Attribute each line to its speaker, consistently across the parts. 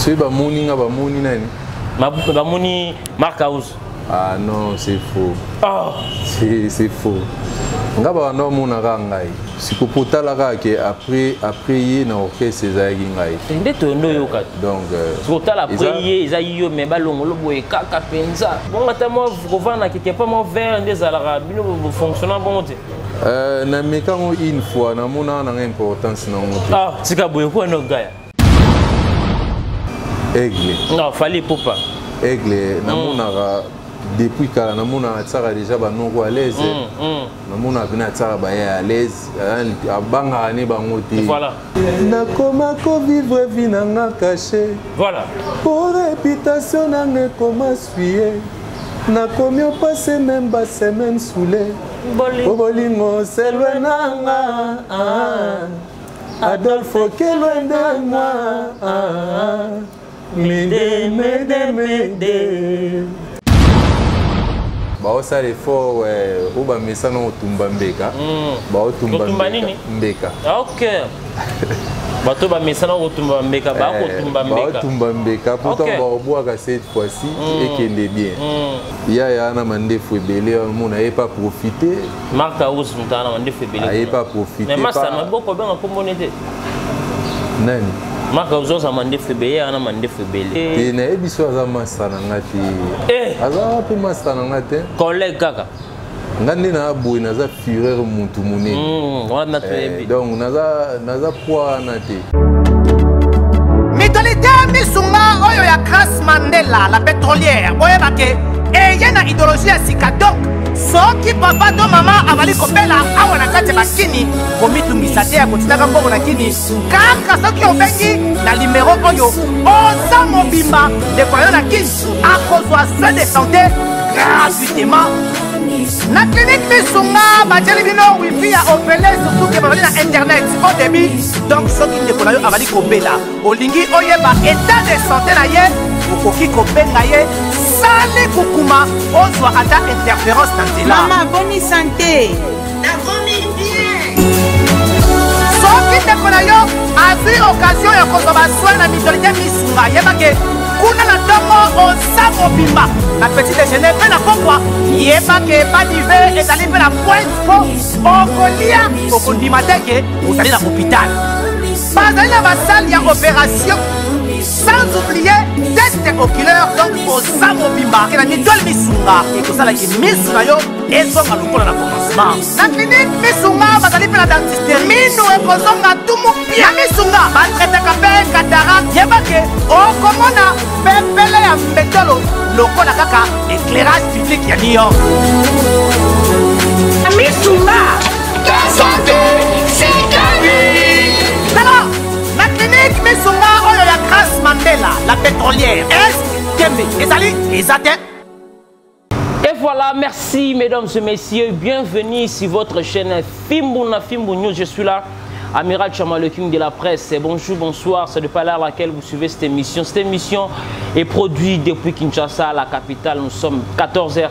Speaker 1: Soki bamoni nga, bamoni nani?
Speaker 2: Bamoni Mark House.
Speaker 1: Ah non, c'est faux.
Speaker 2: Oh.
Speaker 1: C'est faux. Nga babanda bamonaka ngai siko po tala kaka ke après ye na orchestre ezalaki ngai.
Speaker 2: Nde toyondo oyoka.
Speaker 1: Donc
Speaker 2: kotala après ye eza yo, mais balongolo boye kaka mpenza bongo, ata mwa kovanda quelque part, mwa verre nde ezalaka bino bofonctionnant bongo te.
Speaker 1: Namekango une fois, namonaka nanga importance nango te.
Speaker 2: Ah, tika boye kuna gaya.
Speaker 1: Aigle.
Speaker 2: Non, Fally Ipupa.
Speaker 1: Aigle, namonaka depuis kala, namonaka atiaka déjà banoko à l'aise. Namonaka mpena atiaka baye à l'aise, abangaka ne bango te.
Speaker 2: Voilà.
Speaker 1: Nakoma kovivre vie nanga caché.
Speaker 2: Voilà.
Speaker 1: Po réputation nanga ekoma suye, nakomi opase même basemaine soule po bolingo selwe nanga. Ah, Adolfo ke loin de moi. Ah, mede mede mede baosala effort oyo bamesana kotumba mbeka. Baotumba mbeka.
Speaker 2: Ok, bato bamesana kotumba mbeka, bakotumba mbeka.
Speaker 1: Baotumba mbeka pourtant baobwaka cette fois-ci ekende bien. Yaya na mandefu ebele, omona aye pas profiter.
Speaker 2: Mark House, moto na mandefu ebele.
Speaker 1: Aye pas profiter.
Speaker 2: Mais masa maboko obenga komboni te.
Speaker 1: Nani?
Speaker 2: Mark House oza mandefu ebele, ya na mandefu ebele.
Speaker 1: Te, nayebi so aza masa na nga te, aza mpe masa na nga te.
Speaker 2: Collègue kaka.
Speaker 1: Nga nde naa boye, naza fureur, mutu monene.
Speaker 2: Wana toyebi.
Speaker 1: Donc naza poids wana te.
Speaker 3: Mutualité Misunga oyo ya Grace Mandela la pétrolière, boyeba ke eye na idéologie ya sika. Donc soki papa to mama azali kobela awa na kati ya bakini, komitungisa te ya kotindaka mbongo na kini. Kaka soki obengi na nimero oyo, oza mobimba, ndeko na yo na kini akozwa soin de santé gratuitement na clinique Misunga. Batieli bino wifi ya ofele, surtout ke bazali na internet au débit. Donc soki ndeko na yo azali kobela, olingi oyeba état de santé na ye, okoki kobenga ye sali kukuma, ozwa ata interférence na nzela.
Speaker 4: Mama, boni santé? Nakomi bien.
Speaker 3: Soki ndeko na yo azwi occasion ya kozwa basoin na mutualité Misunga, yebake kuna na ntongo oza mobimba, na petit déjeuner mpe na pokwa, yebake badive ezali mpe na pointe, mpo okolia okondima te ke ozali na hôpital. Bazali na basalle ya opération, sans oublier test oculaire. Donc oza mobimba ke na mutuelle Misunga, ekosalaki misu na yo ezonga lokola na commencement. Na clinique Misunga bazali mpe na dentiste, minu ekozonga tumu pia. Na Misunga batraitaka mpe cataracte. Yebake okomona pepele ya mbetolo lokola kaka éclairage public ya New York.
Speaker 4: Misunga, santé, c'est
Speaker 3: Tala, na clinique Misunga oyo ya Grace Mandela la pétrolière, est tembe ezali eza te.
Speaker 2: Et voilà, merci mesdames et messieurs, bienvenue sur votre chaîne Fimbu na Fimbu News. Je suis là, Amiral Chama, le king de la presse. Bonjour, bonsoir, c'est de pas l'heure à laquelle vous suivez cette émission. Cette émission est produite depuis Kinshasa, la capitale. Nous sommes 14h,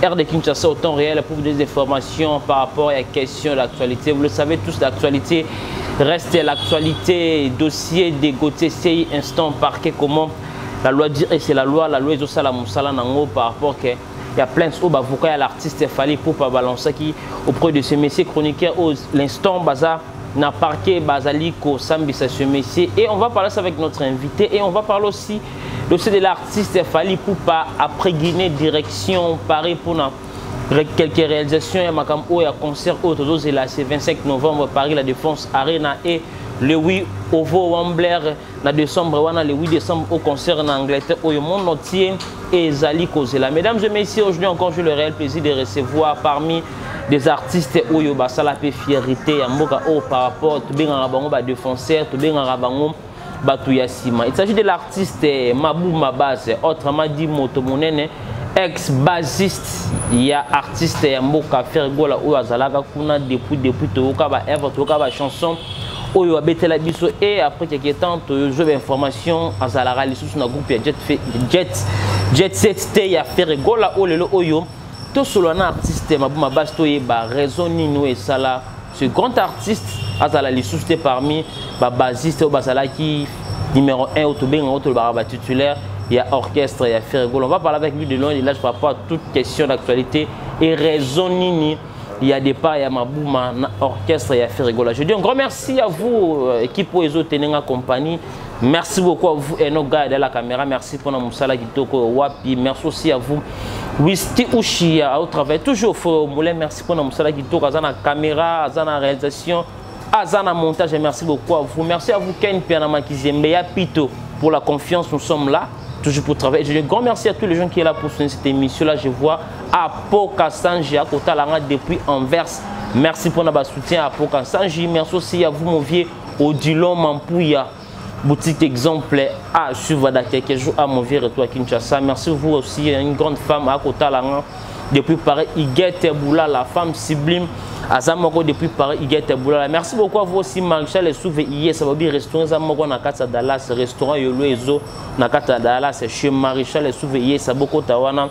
Speaker 2: heure de Kinshasa au temps réel, pour vous donner des informations par rapport à la question de l'actualité. Vous le savez tous, l'actualité reste l'actualité. Dossier de Gauthier Sey, instant parquet, comment la loi dit, et c'est la loi ezosala mosala nango par rapport que il y a plein de avocat à l'artiste Fally Ipupa balancer qui auprès de ce monsieur chroniqueur au l'instant baza na parquet, bazali ko sambisa ce monsieur. Et on va parler ça avec notre invité et on va parler aussi dossier de l'artiste Fally Ipupa après Guinée, direction Paris pour na quelques réalisations ya makambo ya concert oyo tozozela, c'est 25 novembre, Paris La Défense Arena, et le 8 Ovo Wembley na décembre wana, le 8 décembre au concert en Angleterre oyo monde entier ezali kozela. Mesdames et messieurs, aujourd'hui encore, j'ai le réel plaisir de recevoir parmi des artistes oyo basala pe fierté ya mboka oyo par rapport tobengaka bango ba défenseur, tobengaka bango bato ya nsima. Il s'agit de l'artiste Mabou Mabase, autrement dit Moto Monene, ex bassiste ya artiste ya mboka Ferre Gola oyo azalaka kuna depuis. Toyoka ba œuvre, toyoka ba chanson oyo abetela biso. Et après quelque temps, tozwa bainformation azalaka lisusu na groupe ya Jet Set te ya Ferre Gola. Oyo lelo oyo tosolola na artiste Mabou Mabase, toyeba raison nini oyo esala ce grand artiste azala lisusu te parmi babassiste oyo bazalaki Numéro 1 oyo tobenga titulaire, il y a orchestre, il y a Ferre Gola. On va parler avec lui de long et de large par rapport à toute question d'actualité et raison nini. Il y a départ, il y a Mabouma, orchestre, il y a Ferre Gola. Je dis un grand merci à vous, équipe Oezo Tenenga Compagnie. Merci beaucoup à vous et nos gars de la caméra. Merci pour nos moussala kitoko wapi. Merci aussi à vous, Wisti Ushia, au travail. Toujours au moulin. Merci pour nos moussala kitoko. Azana caméra, azana réalisation, azana montage. Et merci beaucoup à vous. Merci à vous, Ken Pianama Kizembe, ya Pito, pour la confiance. Nous sommes là, toujours pour travailler. Je dis un grand merci à tous les gens qui sont là pour soutenir cette émission-là. Je vois Apoka Sanji, à Kota Langa depuis Anvers. Merci pour notre soutien à Apoka Sanji. Merci aussi à vous, mon vieux Odilon Mampouya. Boutique exemple à suivre dans quelques jours à mon vieux retour à Kinshasa. Merci vous aussi, une grande femme à Kota Langa depuis Paris, Iguette Boula, la femme sublime. Azamoko depuis Paris, Iguette Boula. Merci beaucoup à vous aussi, Maréchal Souve Iye, ça va bien, restaurant Zamoko na kati ya Dallas, restaurant Yolo Ezo na kati ya Dallas, chez Maréchal Souve Iye, ça beaucoup tawana.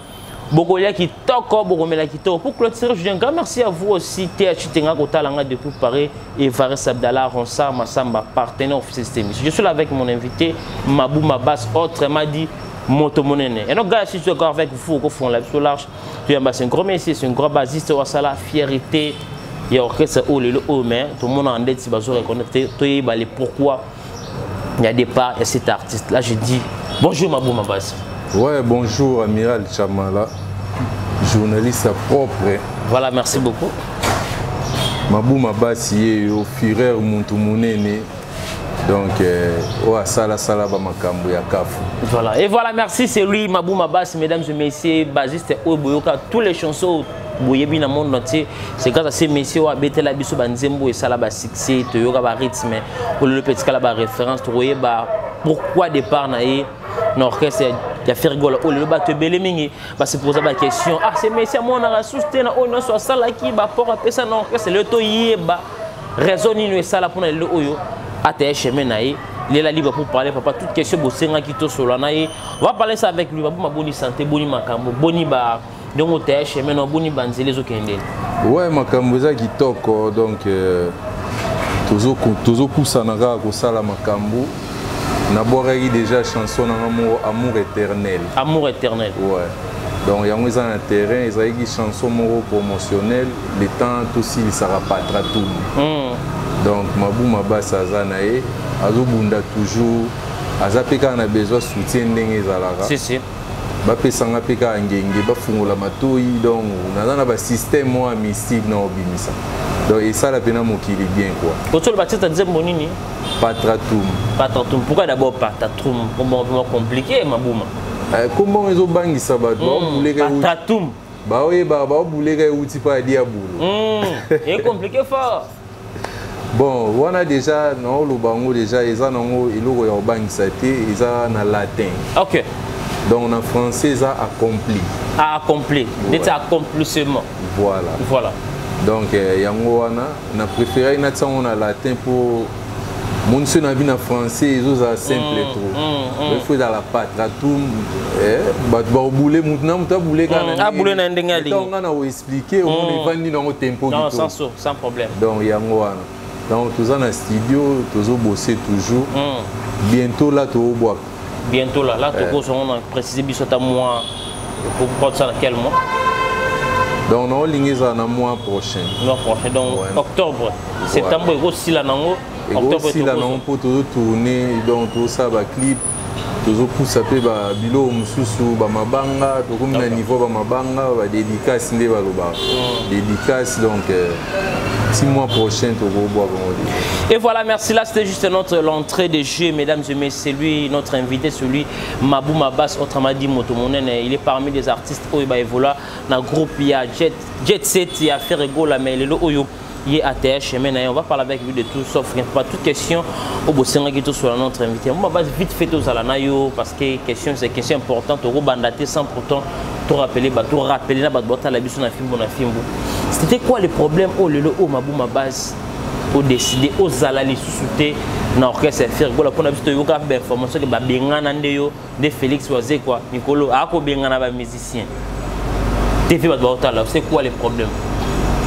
Speaker 2: Beaucoup ya kitoko, beaucoup mela kitoko. Pour clôturer, je dis un grand merci à vous aussi, TH Tenga Kota Langa depuis Paris et Vares Abdallah Ronsard Massamba, partenaire officiel de cette émission. Je suis là avec mon invité, Mabou Mabas, autrement dit Moto Monene. Et donc, gars, si je suis encore avec vous, au fond, la plus large, tu es un gros messie, c'est un gros basiste, la fierté. Il y a orchestre haut, le haut, mais tout le monde en dette, si vous reconnaître, tout le monde pourquoi il y a des parts et cet artiste. Là, je dis bonjour Mabou Mabas.
Speaker 1: Ouais, bonjour Amiral Chamala, journaliste propre.
Speaker 2: Voilà, merci beaucoup.
Speaker 1: Mabou Mabas, il est au Führer Muntu Munene. Donc, oh, sala sala ba makambo ya kafu.
Speaker 2: Voilà, et voilà, merci, c'est lui Mabou Mabas, mesdames et messieurs, basiste Oboyoka, tous les chansons boyebi na monde entier, c'est grâce à ces messieurs oyo abetela biso ba nzembo esala ba succès, toyoka ba rythme, oyo le petit kala ba référence, toyeba pourquoi départ na ye na orchestre ya Ferre Gola, oyo lelo bato ebele mingi ba se poser ba question. Ah, ces messieurs mona rasuste na oyo nyonso asalaki ba port apesa na orchestre, lelo toyeba raison nini esala mpona lelo oyo ataya chemin na ye. Il est là libre pour parler, papa. Toute question, bosenga ki to solo na ye. On va parler ça avec lui. Babou, ma boni santé, boni makambo, boni ba donc au théâtre chemin non boni banzele zo kende.
Speaker 1: Ouais, makambo eza kitoko, donc tozo tozo pusana kaka kosala makambo. Nabwakaki déjà chanson na nga moko Amour éternel.
Speaker 2: Amour éternel.
Speaker 1: Ouais. Donc yango eza na terrain, ezalaki chanson moko promotionnelle, le temps tosilisaka Patratum. Donc Mabou Mabas aza na ye, azobunda toujours, aza mpe kaka na besoin soutien ndenge ezalaka.
Speaker 2: Si, si.
Speaker 1: Bapesanga mpe kaka ngenge, bafungola matoyi, donc naza na ba système moko ya mystique na obimisa. Donc esala mpe na mokili bien quoi.
Speaker 2: Otolo batista nzembo nini?
Speaker 1: Patratum.
Speaker 2: Patratum. Pourquoi d'abord Patratum? Comment vraiment compliqué Mabouma?
Speaker 1: Comment ezobangisa bato? Baobuleka euti.
Speaker 2: Patratum.
Speaker 1: Baoyeba, baobuleka euti pa ya diabolo.
Speaker 2: Et compliqué fort.
Speaker 1: Bon, wana déjà naoloba yango déjà eza nango eloko ya kobangisa te, eza na latin. Donc en français eza accompli.
Speaker 2: Ah, accompli.
Speaker 1: Ouais.
Speaker 2: Neti accomplissement.
Speaker 1: Voilà.
Speaker 2: Voilà.
Speaker 1: Donc yango wana na préféré natia yango na latin pour monso na vie na français ezoza simple trop. Il faut ezala patratum, bato baobule mutu na mutu abule kaka na ndenge
Speaker 2: Abule na ndenge alingi.
Speaker 1: Ntango nga na koexpliquer, omona evandi nango tempo
Speaker 2: Non,
Speaker 1: kitoko.
Speaker 2: sans problème.
Speaker 1: Donc yango wana. Donc toza na studio, tozobosser toujours. Bientôt là tobwaka.
Speaker 2: Bientôt là, là, tokozonga na préciser biso ta mois. Pour prendre ça dans quel mois?
Speaker 1: Donc on a ezala na mois prochain.
Speaker 2: Mois prochain, donc
Speaker 1: Ouais.
Speaker 2: octobre. Septembre ekosila nango. Octobre
Speaker 1: Ekosila nango mpo tozotourne, donc tozosala baclip, tozopusa mpe babiloko mosusu, bamabanga, tokomi na niveau bamabanga, badédicace nde balobaka. Dédicace, donc 6 mois prochain, tokobwaka yango déjà.
Speaker 2: Et voilà, merci. Là, c'était juste notre l'entrée de jeu, mesdames et messieurs. C'est lui, notre invité, celui Mabou Mabas, autrement dit Moto Monene. Il est parmi les artistes oyo ba évolua dans le groupe. Il y a Jet Set, il y a Ferre Gola, mais lelo oyo, il est ATH, mais on va parler avec lui de tout sauf rien. Pas toute question au Bosenga qui est sur notre invité. Moi, base vite fait aux Alanayo parce que question, c'est question importante. Au bandaté sans pourtant tout rappeler, bah, tout rappeler là, bah, la biso na fimbo, na fimbo. C'était quoi le problème au lelo au Mabou Mabas au décidé aux alali sous-souté na orchestre Ferre Gola pour na biso toyoka ba information que ba bengana nde yo de Félix Wazekwa Nicolo ako bengana ba musicien. TV ba ba c'est quoi le problème?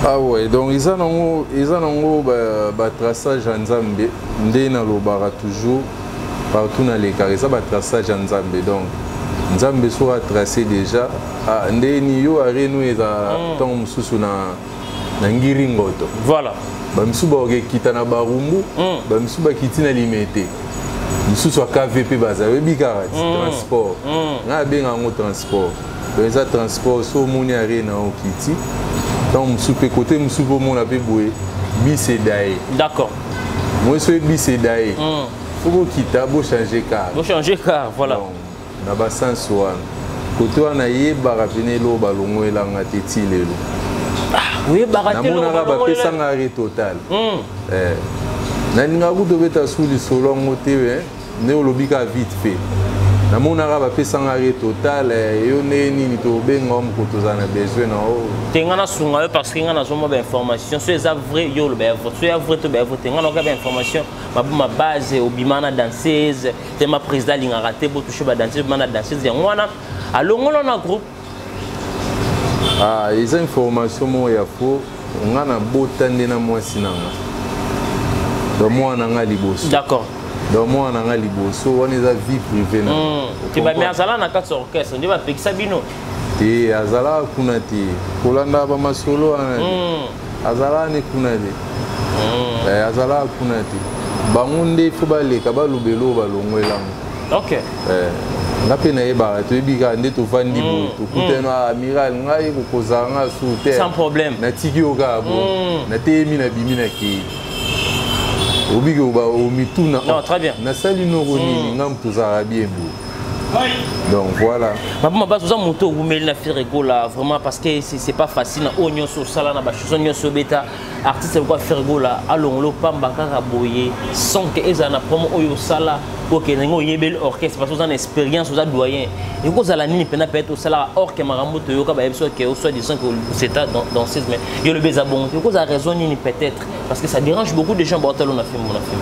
Speaker 1: Ah ouais, donc ils ont ba traçage ya Nzambe nde na lobaka toujours. Partout nalekaka, eza batraçage ya Nzambe. Donc Nzambe soki atrace déjà, ah, ndeni yo areno eza ntango mosusu na ngiri ngoto. Bamisusu bakokekita na Barumbu, bamisusu bakiti na Limete, misusu akave mpe baza oyebi kaka ti transport. Ngai abenga yango transport. Donc eza transport. So omoni arena, okiti ntango mosusu mpe kote mosusu mpe omona mpe boye bis edaye. Moi so bus edaye, fo bokita, bochange car.
Speaker 2: Bochange car, voilà.
Speaker 1: Donc, na basansi wana, kote wana yebaka pene eloko balongoelanga te ti lelo.
Speaker 2: Oyebaka te.
Speaker 1: Namonaka bapesanga arrêt total. Nalingaka kutu obeta su lisolo yango te, nde olobi kaka vite fait. Namonaka bapesanga arrêt total, yo nde nini tobenga o moko tozala na besoin na o.
Speaker 2: Te, nga nasunga yo parce que nga nazomwa bainformation. So eza vrai, yo oloba ya vrai. So ya vrai to baya vrai te, nga naoka bainformation. Mabuma Base obima na danseuse te. Ma président alingaka te botouche badanseuse. Obima na danseuse, yango wana alongola na groupe.
Speaker 1: Ah, eza information moko ya faux. Nga nabota nde na mwasi na nga, donc mwana na nga liboso. Donc mwana na nga liboso wana eza vie privée na.
Speaker 2: Te, bame azala na kati ya orchestre nde bapekisa bino.
Speaker 1: Te, azalaka kuna te. Kolanda bamasolo wana te, azalaka ne kuna te. Azalaka kuna te. Bango nde fo baleka baloba eloko balongwelango. Nga mpe nayebaka, toyebi kaka nde tovandi boye, tokutani, amiral ngai kokozala nga su te.
Speaker 2: Sans problème.
Speaker 1: Natiki yo kaka bo nateyemi, nabimi, nakei, obiki omituna.
Speaker 2: Non, très bien.
Speaker 1: Nasali noko nini? Nga moto ozalaka bien boye. Donc voilà.
Speaker 2: Mabuma Base, oza moto owumeli na Ferre Gola vraiment, parce que c'est pas facile na oyo nyonso osala na bachanson nyonso obeta. Artiste lokola Ferre Gola alongolo pamba kaka boye sans que ezala na promo oyo osala, okende ndenge oyebeli orchestre, parce que oza na expérience, oza doyen. Ekozala nini mpena peut-être osalaka orke makambo toyoka bayebi so ke soit disant que c'est danseuse, mais yo lobi eza bongo te. Ekozala raison nini peut-être? Parce que ça dérange beaucoup de gens baotalo na filme na filme.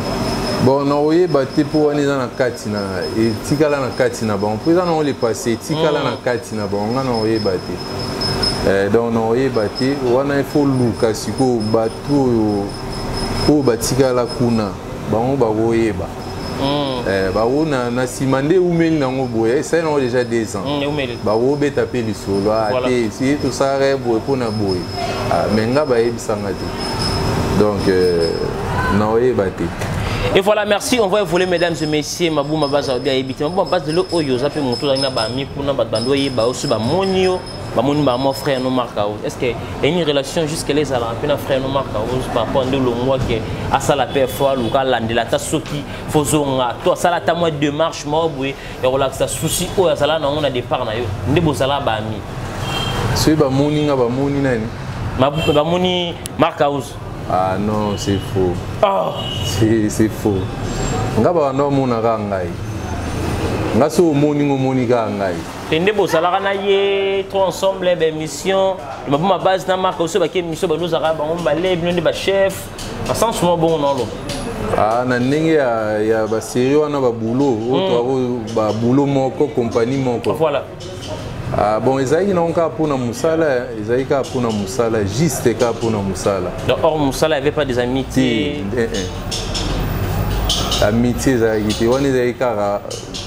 Speaker 1: Bon, na oyeba te, mpo wana eza na kati na etikala na kati na bango, mpo eza nango le passé, etikala na kati na bango. Nga na oyeba te. Donc na oyeba te wana, il faut luka sikoyo bato oyo batikala kuna, bango bakoyeba. Bango na nsima nde eumeli nango boye, esali nango déjà 2 ans. Bakobeta mpe lisolo te si tosalaka boye mpona boye. Mais nga bayebisanga te, donc na oyeba te.
Speaker 2: Et voilà, merci. On va évoluer, mesdames et messieurs. Mabuma Baza bien évité. Mabuma Baza, le oyo, zappé mon tour, na ba mi kuna ba bando ye ba osu ba monio, ba moni ba mon frère no Marc House. Est-ce que y a une relation jusque les ala na frère no Marc House par rapport de longwa que asala pe fois luka landela ta soki fozonga to asala ta moi démarche mo boye ya kolakisa souci oyo azala na ngo na départ na yo nde bozala ba ami?
Speaker 1: Soki bamoni nga, bamoni nani?
Speaker 2: Bamoni Marc House.
Speaker 1: Ah non, c'est faux.
Speaker 2: Oh.
Speaker 1: C'est faux. Nga banda omonaka ngai, nga so omoni ngo, omoni kaka ngai.
Speaker 2: Te, nde bozalaka na ye trop ensemble, baémission Mabuma Base na Marc oso baki émission, bandozalaka bango mibale, bino nde bachef basanse mwa bongo na oloba.
Speaker 1: Ah, na ndenge ya basérie wana, babulo oyo toako babulo moko, compagnie moko. Ah, bon, ezalaki nango kaka mpona mosala, ezalaki kaka mpona mosala, juste kaka mpona mosala.
Speaker 2: Donc hors mosala, il y avait pas des amitiés?
Speaker 1: Te, amitié ezalaki te. Wana ezalaki kaka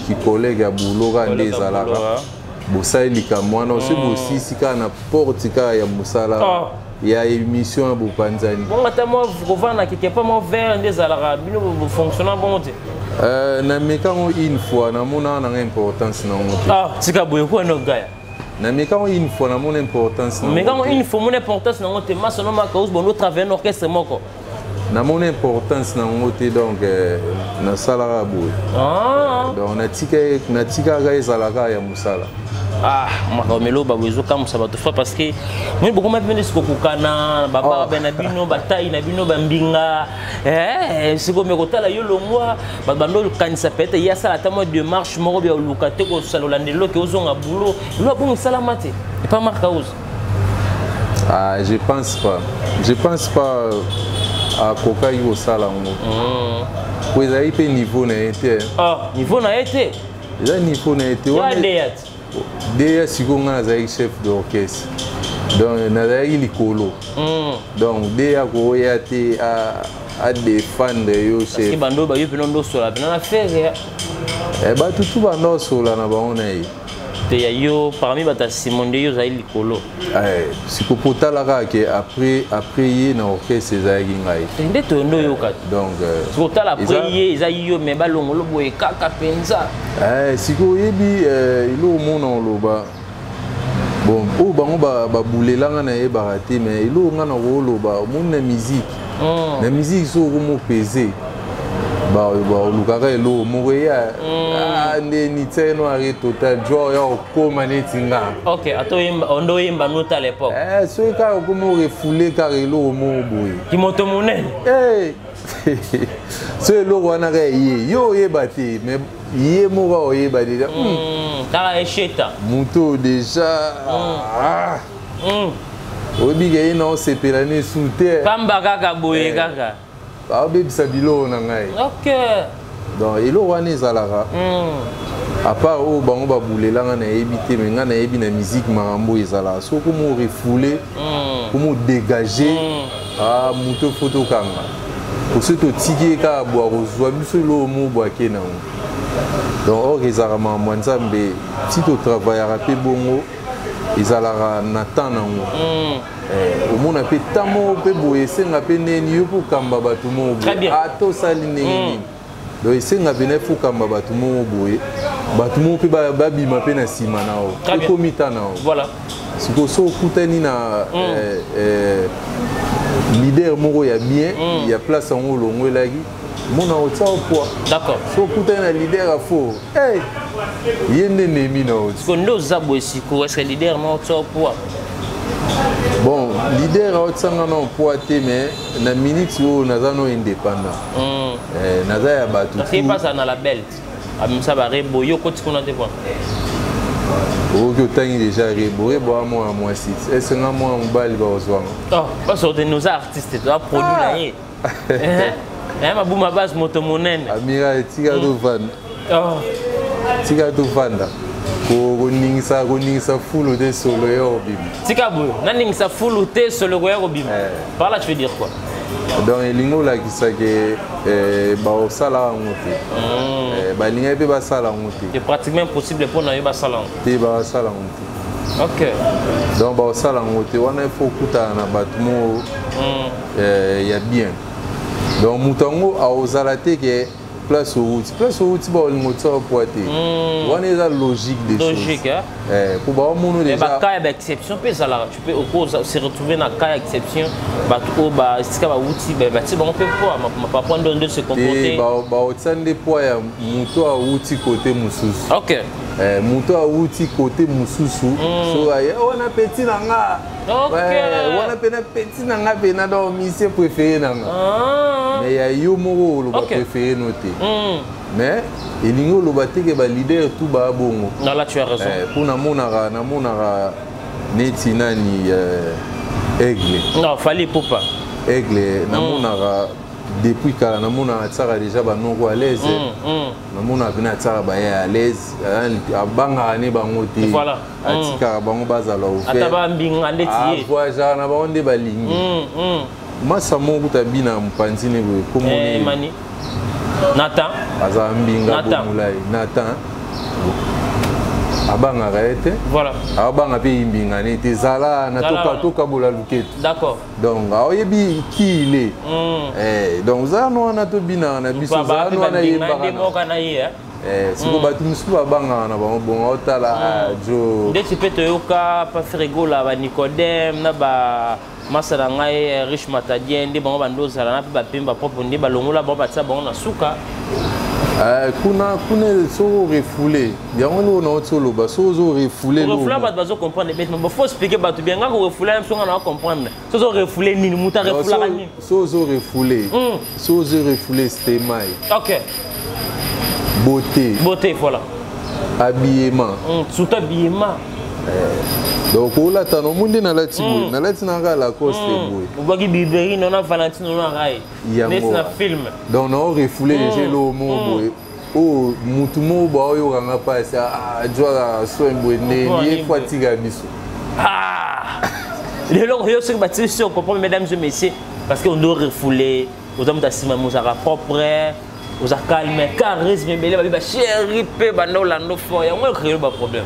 Speaker 1: kicollègue ya boulot kaka nde ezalaka. Bosali likambo wana osi bosisi kaka na porte kaka ya mosala ya émission ya bopanzani.
Speaker 2: Bongo ata mwa kovanda quelque part, mwa verre nde ezalaka bino bofonctionna bongo te?
Speaker 1: Nameka yango une fois, namonaka nanga importance nango te.
Speaker 2: Ah, tika boye kuwa no gaya.
Speaker 1: Nameka yango une fois, namona importance nango
Speaker 2: Meka yango
Speaker 1: te.
Speaker 2: une fois, mona importance nango te. Masano Makaus bondo travailler na orchestre moko.
Speaker 1: Namona importance nango te, donc nasalaka boye. Donc natikaka, ezalaka ya mosala.
Speaker 2: Ah, makambo eloba boye ezokamwisa bato fois, parce que moi bokoma mpe nde sikokokana bababe na bino, batai na bino, bambinga. Sikomi kotala yo longwa, bato bando okanisa peut-être ye asala ata mwa démarche moko bya oluka te kosala olanda eloki ozonga boulot elo abongo esalama te epa Marc House.
Speaker 1: Ah, je pense pas, je pense pas akokaki kosala yango, po ezalaki mpe niveau na ye te.
Speaker 2: Ah, niveau na ye te?
Speaker 1: Eza niveau na ye te.
Speaker 2: Yo adeya te.
Speaker 1: Deya sikoyo ngai nazalaki chef d'orchestre, donc nazalaki likolo. Donc deya koya te. Adéfendre yo chef.
Speaker 2: Bando bayo mpe nondosola mpe na Ferre.
Speaker 1: Bato tu banda osola na bango na ye.
Speaker 2: Te, ya yo, parmi bato ya nsima nde yo ozali likolo.
Speaker 1: Siko po tala kaka ke après ye na orchestre ezalaki ngai.
Speaker 2: Nde toyo nde oyoka.
Speaker 1: Donc
Speaker 2: siko tala, après ye eza yo, me balongolo boye kaka mpenza.
Speaker 1: Sikoyo oyebi eloko mona oloba, bon, oyo bango babulelanga nayebaka te, mais eloko nga na kooloba, omoni na musique, na musique so okoma opese, balukaka eloko moko eya nde nitiaki no arrêt total jo ya okóma neti nga.
Speaker 2: Ok, ata ondo oyemba nota à l'époque.
Speaker 1: Soki kaka okóma orefouler kaka eloko moko boye.
Speaker 2: Kimoto monene.
Speaker 1: So eloko wana kaka ye, yo oyeba te, mais ye moko oyeba déjà.
Speaker 2: Kaka esheta.
Speaker 1: Moto déjà oyebi ke ye na osepela ne su te.
Speaker 2: Pamba kaka boye kaka.
Speaker 1: Aobebisa biloko na ngai. Donc eloko wana ezalaka à part oyo bango babulelanga nayebi te, me ngai nayebi na musique makambo oyo ezalaka soki komo refouler, komo dégage moto, fo tokanga poso totiki ye kaka bwa kozwa biso eloko moko bwake nango. Donc or ezalaka makambo ya Nzambe ti totravaillaka mpe bongo, ezalaka na temps nango. Omona mpe temps moko mpe boye esenga mpe ndeni yo mpo okamba bato moko boye, ata osali ndenge nini. Donc esenga mpena ifo okamba bato moko boye, bato moko mpe babima mpe na nsima na yo, ekomi ta na yo. Sikoyo so okutani na leader moko ya bien ya place yango olongwelaki, mona otia o poids. So okutani na leader ya faux, hey, ye nde nemi na oti.
Speaker 2: Sikoyo nde oza boye, sikoyo est ce que leader na otia o poids?
Speaker 1: Bon, leader aotianga na poids te, mais na minute oyo naza no indépendant. Naza ya bato.
Speaker 2: Parce que epasa na label, abimisa barebo, yo okoti kuna te po
Speaker 1: Okoki otangi déjà Rebo. Rebo a mwana mwasi, ese nga mwana mobali bakozwanga.
Speaker 2: Basorte noza artiste, toza produit na ye. Mabuma base, moto monene.
Speaker 1: Amira, tika tovanda, tika tovanda. Koningisa, koningisa fulu te, solo ya kobima.
Speaker 2: Tika boye, naningisa fulu te, solo koya kobima. Par là tu veux dire quoi?
Speaker 1: Donc elingi olakisa ke baosala yango te, balingaki mpe basala yango te.
Speaker 2: C'est pratiquement impossible mpo na yo basala yango.
Speaker 1: Te, basala yango te. Donc baosala yango te wana, il faut okutana na bato moko ya bien. Donc moto yango aozala te ke place outi, place outi, baolingo tia poids te. Wana eza logique des
Speaker 2: logique
Speaker 1: choses, po baomona déjà.
Speaker 2: Bacas ya baexception mpe ezalaka, tu peux oko se retrouver na cas ya exception, bato oyo esika bawuti batie bango mpe poids papa ndo nde se comporter.
Speaker 1: Baotia nde poids ya moto awuti kote mosusu. Moto awuti kote mosusu, so aye wana petit na nga wana mpe na petit na nga mpe na, donc monsieur préféré na nga. Mais ya yo moko oloba préféré no te, mais elingi oloba te ke baleader tout baa bongo.
Speaker 2: Non, là tu as raison.
Speaker 1: Mpo namonaka neti nani, Aigle.
Speaker 2: Non, Fally Ipupa.
Speaker 1: Aigle, namonaka depuis kala, namonaka atiaka déjà banoko à l'aise, namonaka mpena atiaka baye à l'aise, abangaka ne bango te, atikaka bango bazala.
Speaker 2: Ata bambinga ndeti ye.
Speaker 1: Avoyageaka na bango nde balingi. Masa moko kuta bina mopanzi ne boye.
Speaker 2: Komoni Nathan.
Speaker 1: Azala mbinga bomolai, Nathan abangaka ye te. Abanga mpe mbinga ne te, ezala na tokabola luketu. Donc aoyebi qui il est. Donc ozala no wana, tobinaka na biso, ozala no wana, yebaka siko bato mosusu babangaka na bango bongo, aotala jo.
Speaker 2: Ndeti mpe toyoka pa Ferre Gola, banicodème na ba masa na ngai Riche Matadien, nde bango bando ozala na mpe bapemba propre, nde balongola bango, batia bango na suka.
Speaker 1: Kuna kuna soki orefouler yango nde ona oti oloba, soki ozo refouler.
Speaker 2: Refouler, bato bazo comprendre bete, mais faut expliquer bato bien. Nga korefouler biso, nga na comprendre soki ozo refouler nini, moto arefoulaka nini?
Speaker 1: Soki ozo refouler, soki ozo refouler stemai, beauté,
Speaker 2: beauté, voilà,
Speaker 1: habillement.
Speaker 2: Surtout habillement.
Speaker 1: Donc olata no mo nde nalati boye, nalati na kaka Lacoste boye.
Speaker 2: Obwaki Burberry no na Valentine no na rai neti na film.
Speaker 1: Donc nao refouler déjà eloko moko boye oyo mutu moko baoyokanga mpasi ajwaka soin boye ndeni ye fo atika biso.
Speaker 2: Lelo yo soki batie biso, comprendre, mesdames et messieurs, parce que on doit refouler. Oza moto ya nsima, mozalaka propre, oza calme, charisme ebele, babi bachéri mpe banda olanda fort, yango ecréer baproblème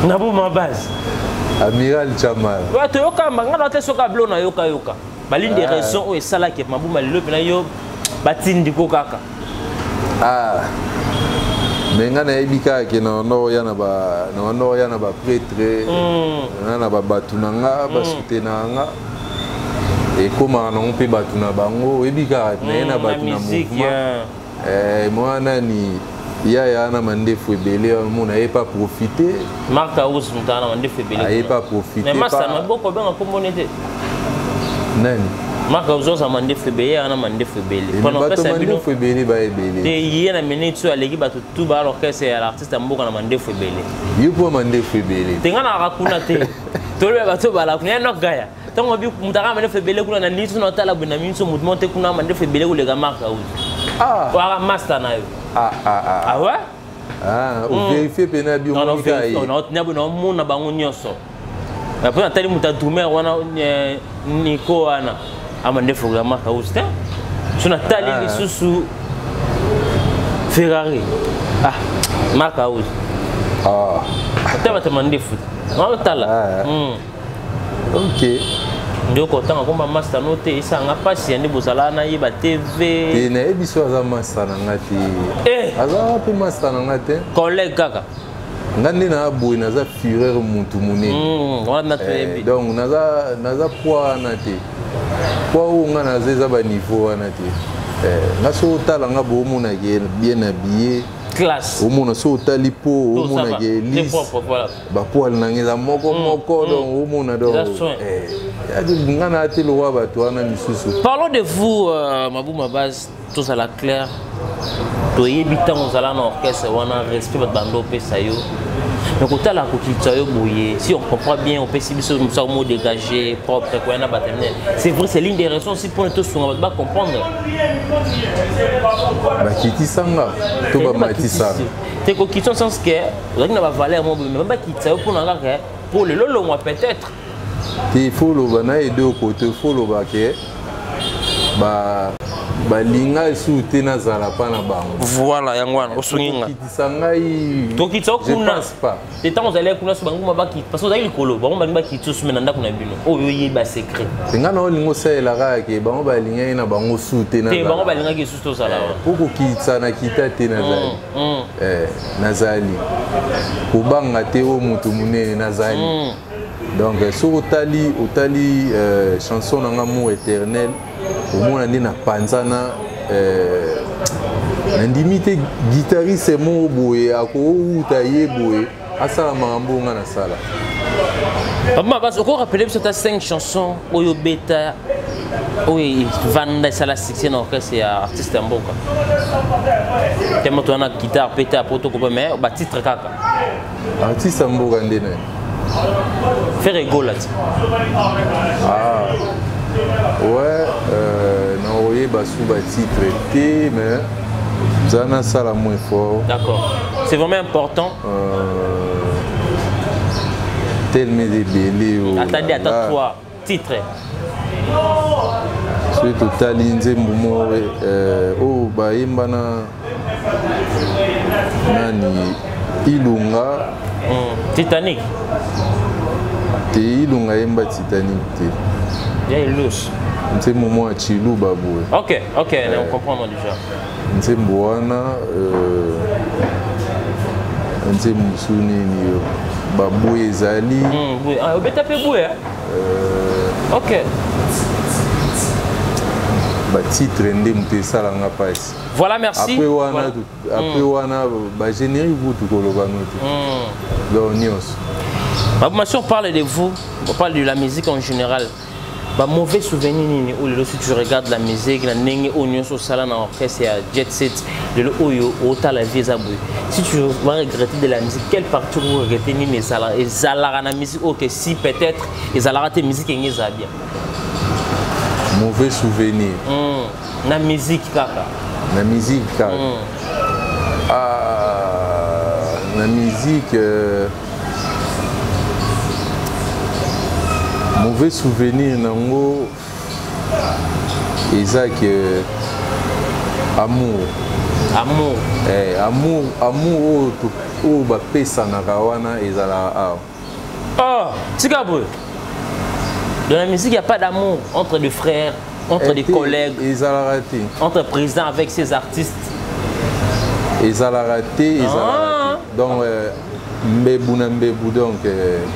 Speaker 2: na boma base.
Speaker 1: Amiral Chamal.
Speaker 2: Ouais, toyoka nga na te soka blo na yoka yoka. Ba l'une des raisons oyo esalaki mabuma lelo mpena yo batindiko kaka.
Speaker 1: Ah. Mais nga nayebi kaka ke na banda oya na ba na banda oya na baprêtre nga na babato na nga basoutenaka nga, ekomaka nango mpe bato na bango, oyebi kaka naye na bato na mouvement. Mwa nani yaya na mandefu ebele omona aye pa profite.
Speaker 2: Mark House, moto na mandefu ebele.
Speaker 1: Aye pa profite.
Speaker 2: Mais masa maboko obenga kombo te.
Speaker 1: Nani?
Speaker 2: Mark House oza mandefu ebele, ya na mandefu ebele.
Speaker 1: Bato mandefu ebele ba ebele.
Speaker 2: Te, ye na minute oyo aleki bato tu ba l'orchestre ya l'artiste ya mboka na mandefu ebele.
Speaker 1: Yo mpo mandefu ebele.
Speaker 2: Te, nga naka kuna te, toloba bato bala kuna ya nok gaya. Ntango bi moto aka mandefu ebele kuna na minute na otala boye, na minute moto mo te kuna mandefu ebele koleka Mark House. Oaka master na yo.
Speaker 1: Ah, ah, ah.
Speaker 2: Ah ouais.
Speaker 1: Ah, ovérifie mpena bi omonika ye.
Speaker 2: Naomona bango nyonso. Mpo natali moto adumer wana, Niko wana ama ndefu ya Mark House te. So natali lisusu Ferrari, ah, Mark House. Ata bato mandefu naotala.
Speaker 1: Ok.
Speaker 2: Nde okotanga komba master no te, esanga mpasi ya nde bozala nayeba TV.
Speaker 1: Te, nayebi so aza master na nga te. Aza mpe master na nga te.
Speaker 2: Collègue kaka.
Speaker 1: Nga nde naa boye, naza fureur, mutu monene.
Speaker 2: Wana toyebi.
Speaker 1: Donc naza poids wana te. Poids oyo nga naza eza baniveau wana te. Nga so otala nga boye, omonake bien habillé.
Speaker 2: Classe.
Speaker 1: Omona so otali po omonake lisse, bapoils nanga eza moko moko, donc omona donc nga na te lokwa bato wana misusu.
Speaker 2: Parlons de vous, Mabuma Base, tozala clair. Toyebi ntango ozala na orchestre wana, respect bato bando opesa yo, mais kotala kokitisa yo boye, si on comprend bien, opesi biso mosaka mo dégagé, propre, koya na bato minene. C'est vrai, c'est l'une des raisons aussi mpona tosunga bato bacomprendre.
Speaker 1: Bakitisanga to bamatisanga?
Speaker 2: Te, kokitisa sens ke ozalaki na bavaleur mo boye, mais bakitisa yo mpona kaka po lelo longwa peut-être.
Speaker 1: Te, faut loba na ede okote, faut loba ke balinga esusu te nazala mpa na bango.
Speaker 2: Voilà, yango wana osungi nga.
Speaker 1: Kokitisa ngai?
Speaker 2: Tokitisa kuna.
Speaker 1: Te.
Speaker 2: Te, ntango ozali kuna so bango bakita, parce que ozali likolo, bango balingi bakitisa osume na ndako na bino oyo oyeba secret.
Speaker 1: Te, ngai na olingi osalela kaka ke bango balingaki na bango su te.
Speaker 2: Te, bango balingaki lisusu tozala wana.
Speaker 1: Po kokitisa na kita te, nazali nazali kobanga te oyo moto monene nazali. Donc soki otali chanson na nga Amour éternel, omona nde na panzana, nandimi te guitariste moko boye akowuta ye boye asala makambo oyo nga nasala.
Speaker 2: Papa Bas, okorappeler biso ata 5 chansons oyo obeta, oyo evanda, esala succès na orchestre ya artiste ya mboka te? Moto wana guitare pe te apo tokopa, mais batitre kaka.
Speaker 1: Artiste ya mboka nde nani?
Speaker 2: Ferre Gola ti.
Speaker 1: Ah ouais, nakoyeba su batitre te, mais nza nasala moins fort.
Speaker 2: D'accord, c'est vraiment important.
Speaker 1: Tellement ebele oyo.
Speaker 2: Attendez, ata trois titres.
Speaker 1: Soki totali nzembo moko oyo bayemba na nani, Ilunga.
Speaker 2: Titanic.
Speaker 1: Te, Ilunga yemba Titanic te.
Speaker 2: Ya Elus.
Speaker 1: Nzembo moko ya Chiluba boye.
Speaker 2: Ok, on comprend déjà.
Speaker 1: Nzembo wana, nzembo mosusu nini yo, baboye ezali.
Speaker 2: Obeta mpe boye, ok.
Speaker 1: Batitre nde moto esalanga mpasi.
Speaker 2: Voilà, merci.
Speaker 1: Après wana, après wana bagénérique kutu koloba no te, donc nyonso.
Speaker 2: Mabuma, si on parle de vous, on parle de la musique en général, ba mauvais souvenir nini oyo lelo, si tu regardes la musique na ndenge oyo nyonso osala na orchestre ya Jet Set, lelo oyo otala vie eza boye, si tu vas regretter de la musique, quelle partie vous regrettez? Nini ezalaka na musique oyo ke si peut-être ezalaka te, musique enge ezala bien?
Speaker 1: Mauvais souvenir?
Speaker 2: Na musique kaka.
Speaker 1: Na musique kaka. Ah, na musique, mauvais souvenir nango. Eza que amour.
Speaker 2: Amour.
Speaker 1: Eh, amour, amour oyo oyo bapesanaka wana ezalaka awa.
Speaker 2: Oh, tika boye. Dans la musique, il n'y a pas d'amour entre des frères, entre
Speaker 1: Eh,
Speaker 2: des
Speaker 1: te,
Speaker 2: collègues,
Speaker 1: ezalaka te.
Speaker 2: Entre président avec ses artistes.
Speaker 1: Ezalaka te, ezalaka te. Donc mbebu na mbebu, donc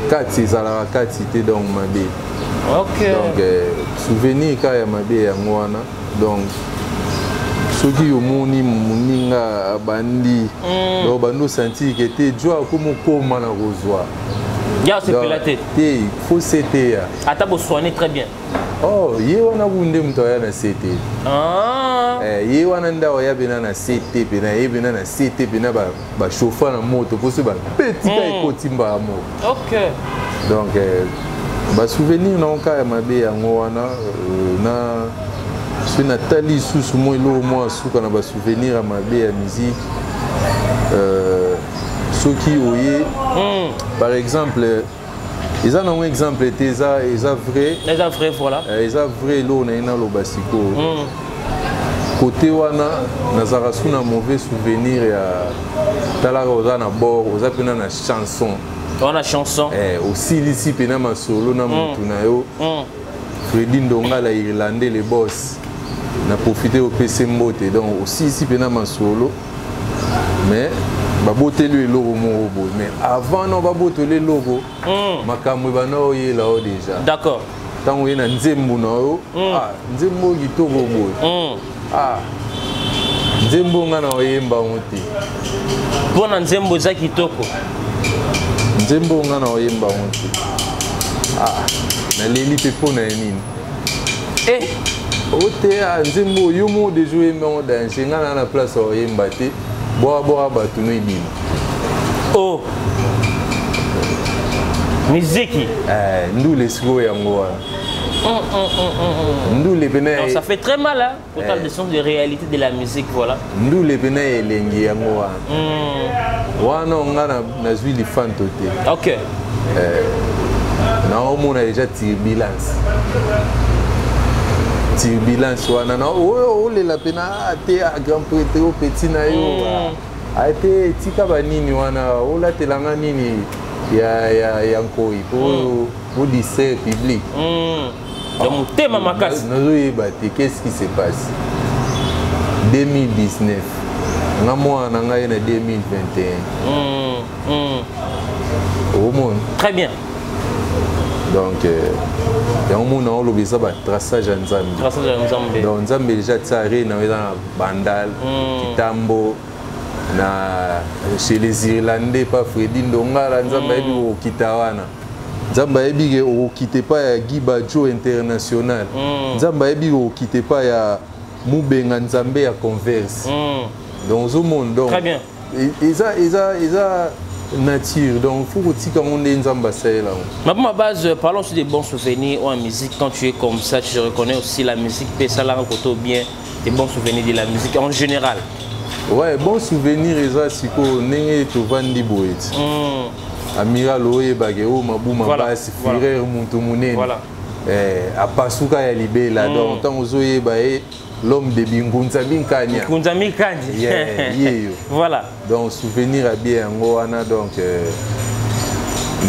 Speaker 1: kati ezalaka kati te, donc mabe. Donc souvenir kaka ya mabe yango wana. Donc soki omoni moninga abandi, donc bandi osentir ke te jo akomi okóma na kozwa.
Speaker 2: Ya osepela te.
Speaker 1: Te, faut sete ya.
Speaker 2: Ata bosoigner très bien.
Speaker 1: Oh, ye wana ku nde moto aya na se te.
Speaker 2: Ah.
Speaker 1: Eh, ye wana nde aoya pena na se te, pena ye pena na se te, pena bachauffer na moto mpo so bapetika ekoti mbala moko. Donc basouvenir nango kaka ya mabe yango wana. Na soki natali lisusu mwa eloko mwa suka na basouvenir ya mabe ya musique, soki oye, par exemple, eza nango exemple te, eza vrai.
Speaker 2: Eza vrai, voilà.
Speaker 1: Eza vrai. Eloko na ye naloba sikoyo, kote wana nazalaka su na mauvais souvenir ya talaka, oza na bord, oza mpena na chanson.
Speaker 2: Wana chanson.
Speaker 1: Osilisi mpena masolo na motu na yo. Fredi Ndongala, Irlandais, le boss, na profite opesi mbote. Donc osilisi mpena masolo, mais baboteli eloko moko boye, mais avant no baboteli eloko, makambo ebanda oyela yo déjà. Ntango oye na nzembo na yo, ah, nzembo oyo kitoko boye, ah, nzembo nga na oyemba yango te.
Speaker 2: Mpona nzembo eza kitoko.
Speaker 1: Nzembo nga na oyemba yango te. Ah, naleli mpe mpo na ye nini?
Speaker 2: Eh.
Speaker 1: O te, ah, nzembo oyo yo moko deja oyemba yango danger, nga na place ya oyemba te, bwakabwaka bato no ebima.
Speaker 2: Oh, miziki.
Speaker 1: Eh, ndule sikoyo yango wana, ndule pena.
Speaker 2: Donc ça fait très mal, hein, autant de sens de réalité de la musique, voilà.
Speaker 1: Ndule pena elengi yango wana. Wana nga nazwi lifanto te. Naomona déjà turbulence, turbulence wana na oyo olela mpena, ah, te, ah, grand prêtre o petit na yo, ah, te, tika banini wana, olatelanga nini ya nkoi po po distraire public.
Speaker 2: Donc motema makasi.
Speaker 1: Nazoyeba te qu'est-ce qui se passe. 2019, nga mwana na ngai na 2021. Omona.
Speaker 2: Très bien.
Speaker 1: Donc yango mona oloba eza batraçage ya Nzambe.
Speaker 2: Traçage ya Nzambe.
Speaker 1: Donc Nzambe déjà tia arena eza na Bandal, Kitambo, na chez les Irlandais pa Fredi Ndongala. Nzambe ayebi kokokita wana, Nzambe ayebi ke okokita epai ya Guy Bajo international, Nzambe ayebi kokokita epai ya Mubenga, Nzambe ya Converse. Donc ozomona, donc
Speaker 2: Très bien.
Speaker 1: Eza nature, donc faut kotika yango nde Nzambe asalela yango.
Speaker 2: Mais pour ma base, parlons aussi des bons souvenirs ou en musique. Quand tu es comme ça, tu reconnais aussi la musique, puis ça là, côté bien, des bons souvenirs de la musique en général.
Speaker 1: Ouais, bon souvenir eza sikoyo ndenge tovandi boye ti amiral oyebake oyo mabuma basi frère moto monene. Eh, apasuka ya libela. Donc ntango ozoyeba ye, l'homme de Bingunza Binkania.
Speaker 2: Kunza Mikandi.
Speaker 1: Yeah, yeyo. Donc souvenir abie yango wana. Donc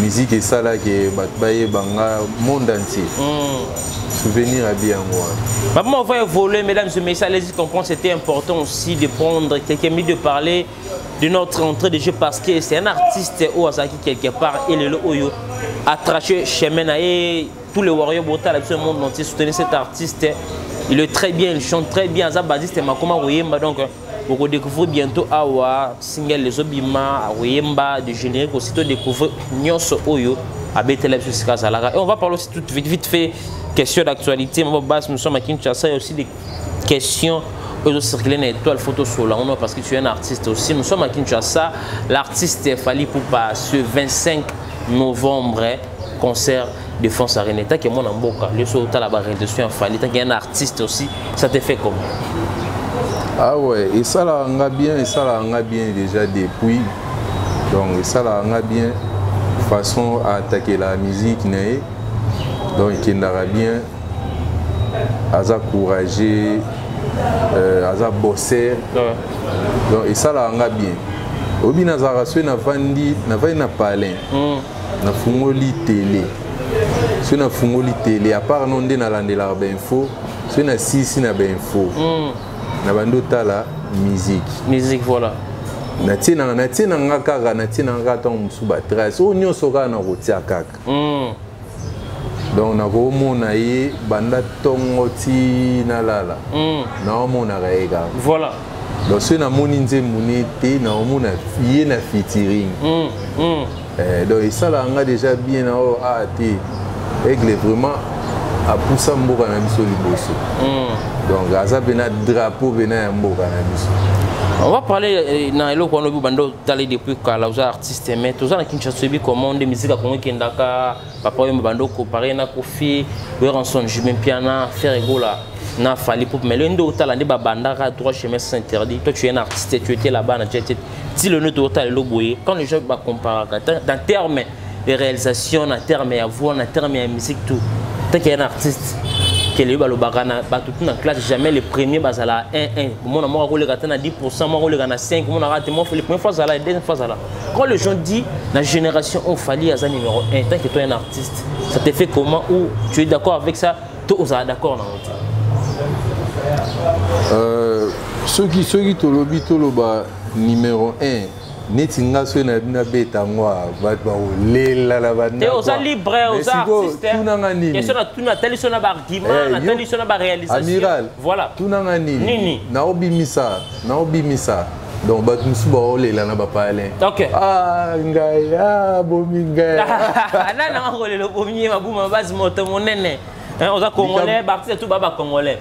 Speaker 1: musique esalaki bato bayeba nga monde entier. Souvenir abie yango wana.
Speaker 2: Maman, on va évoluer, mesdames et messieurs, allez-y comprendre, c'était important aussi de prendre quelques minutes de parler de notre entrée de jeu parce que c'est un artiste oyo azalaki quelque part et lelo oyo atraché chemin na ye. Tous les warriors bota la le monde entier, soutenez cet artiste, il est très bien, il chante très bien, aza bassiste makoma koyemba. Donc vous découvrir bientôt awa single les obima akoyemba de générique aussi, to découvrir nyonso oyo abetela biso sika azalaka. Et on va parler aussi tout vite, vite fait, question d'actualité. Mabo Bass, nous sommes à Kinshasa, il y a aussi des questions oyo circuler na étoile photo sola parce que tu es un artiste aussi. Nous sommes à Kinshasa, l'artiste Fally Ipupa, ce 25 novembre, concert Défense Arena. Tant que mwana mboka le so otala ba réalisation ya Fally, tant qu'il y a un artiste aussi, ça te fait comment?
Speaker 1: Ah ouais, esalaka nga bien, esalaka nga bien déjà depuis. Donc esalaka nga bien façon aattaquer la musique na ye, donc ekendaka bien. Aza courageux, aza bosser. Donc esalaka nga bien. Oyebi, nazalaka soki navandi, navandi na palin, nafungoli télé, soki nafungoli télé, à part no nde nalandelaka bainfo, soki nasisi na bainfo, na bandi otala musique.
Speaker 2: Musique, voilà.
Speaker 1: Natie na nga kaka, natie na nga kaka ntango mosusu batrace oyo nyonso kaka nakotia kaka. Donc nakomona ye banda ntongo ti nalala, naomonaka ye kaka. Donc soki namoni nzembo ne te, naomona ye na featuring. Donc esalaka nga déjà bien na oyo a te. Aigle vraiment apusa mboka na biso liboso. Donc aza mpena drapeau mpena ya mboka na biso.
Speaker 2: On va parler na eloko wana obi banda otali depuis kala, oza artiste, mais toza na Kinshasa, oyebi comment nde musique ya Kongo ekendaka. Papa oyo banda okompare na Kofi, Werrason, JB Mpiana, Ferre Gola na Fally Ipupa, mais lelo nde otala nde babandaka droit chemin sans interdit. Toi, tu es un artiste, tu étais là-bas na jet, ti lelo totala lelo boye, quand les gens bacomparaka dans terme de réalisation, na terme ya voix, na terme ya musique, tout, tant qu'il y a un artiste kele oyo balobaka na bato tu na classe, jamais le premier bazala 1 1. Omona moko akoleka te na 10, moko akoleka na 5, omonaka te moko le premier fois azala, deuxième fois azala. Quand les gens disent na génération oyo Fally aza numéro 1, tant que toi un artiste, ça te fait comment? Ou tu es d'accord avec ça to ozala d'accord na yango te?
Speaker 1: Soki tolobi, toloba numéro 1, neti nga soki na nabeta yango, bato bakolela na
Speaker 2: te. Oza libre, oza artiste.
Speaker 1: Tunanga nini?
Speaker 2: Question na tuna, natali so na baargument, natali so na baréalisation.
Speaker 1: Amiral.
Speaker 2: Voilà.
Speaker 1: Tunanga nini?
Speaker 2: Nini?
Speaker 1: Naobimisa, donc bato mosusu baolela na bapalin. Ah, ngai, ah, bomi ngai.
Speaker 2: Nani nanga kolela obomi ye? Mabuma basi, moto monene. Oza congolais, baartiste tout ba bacongolais.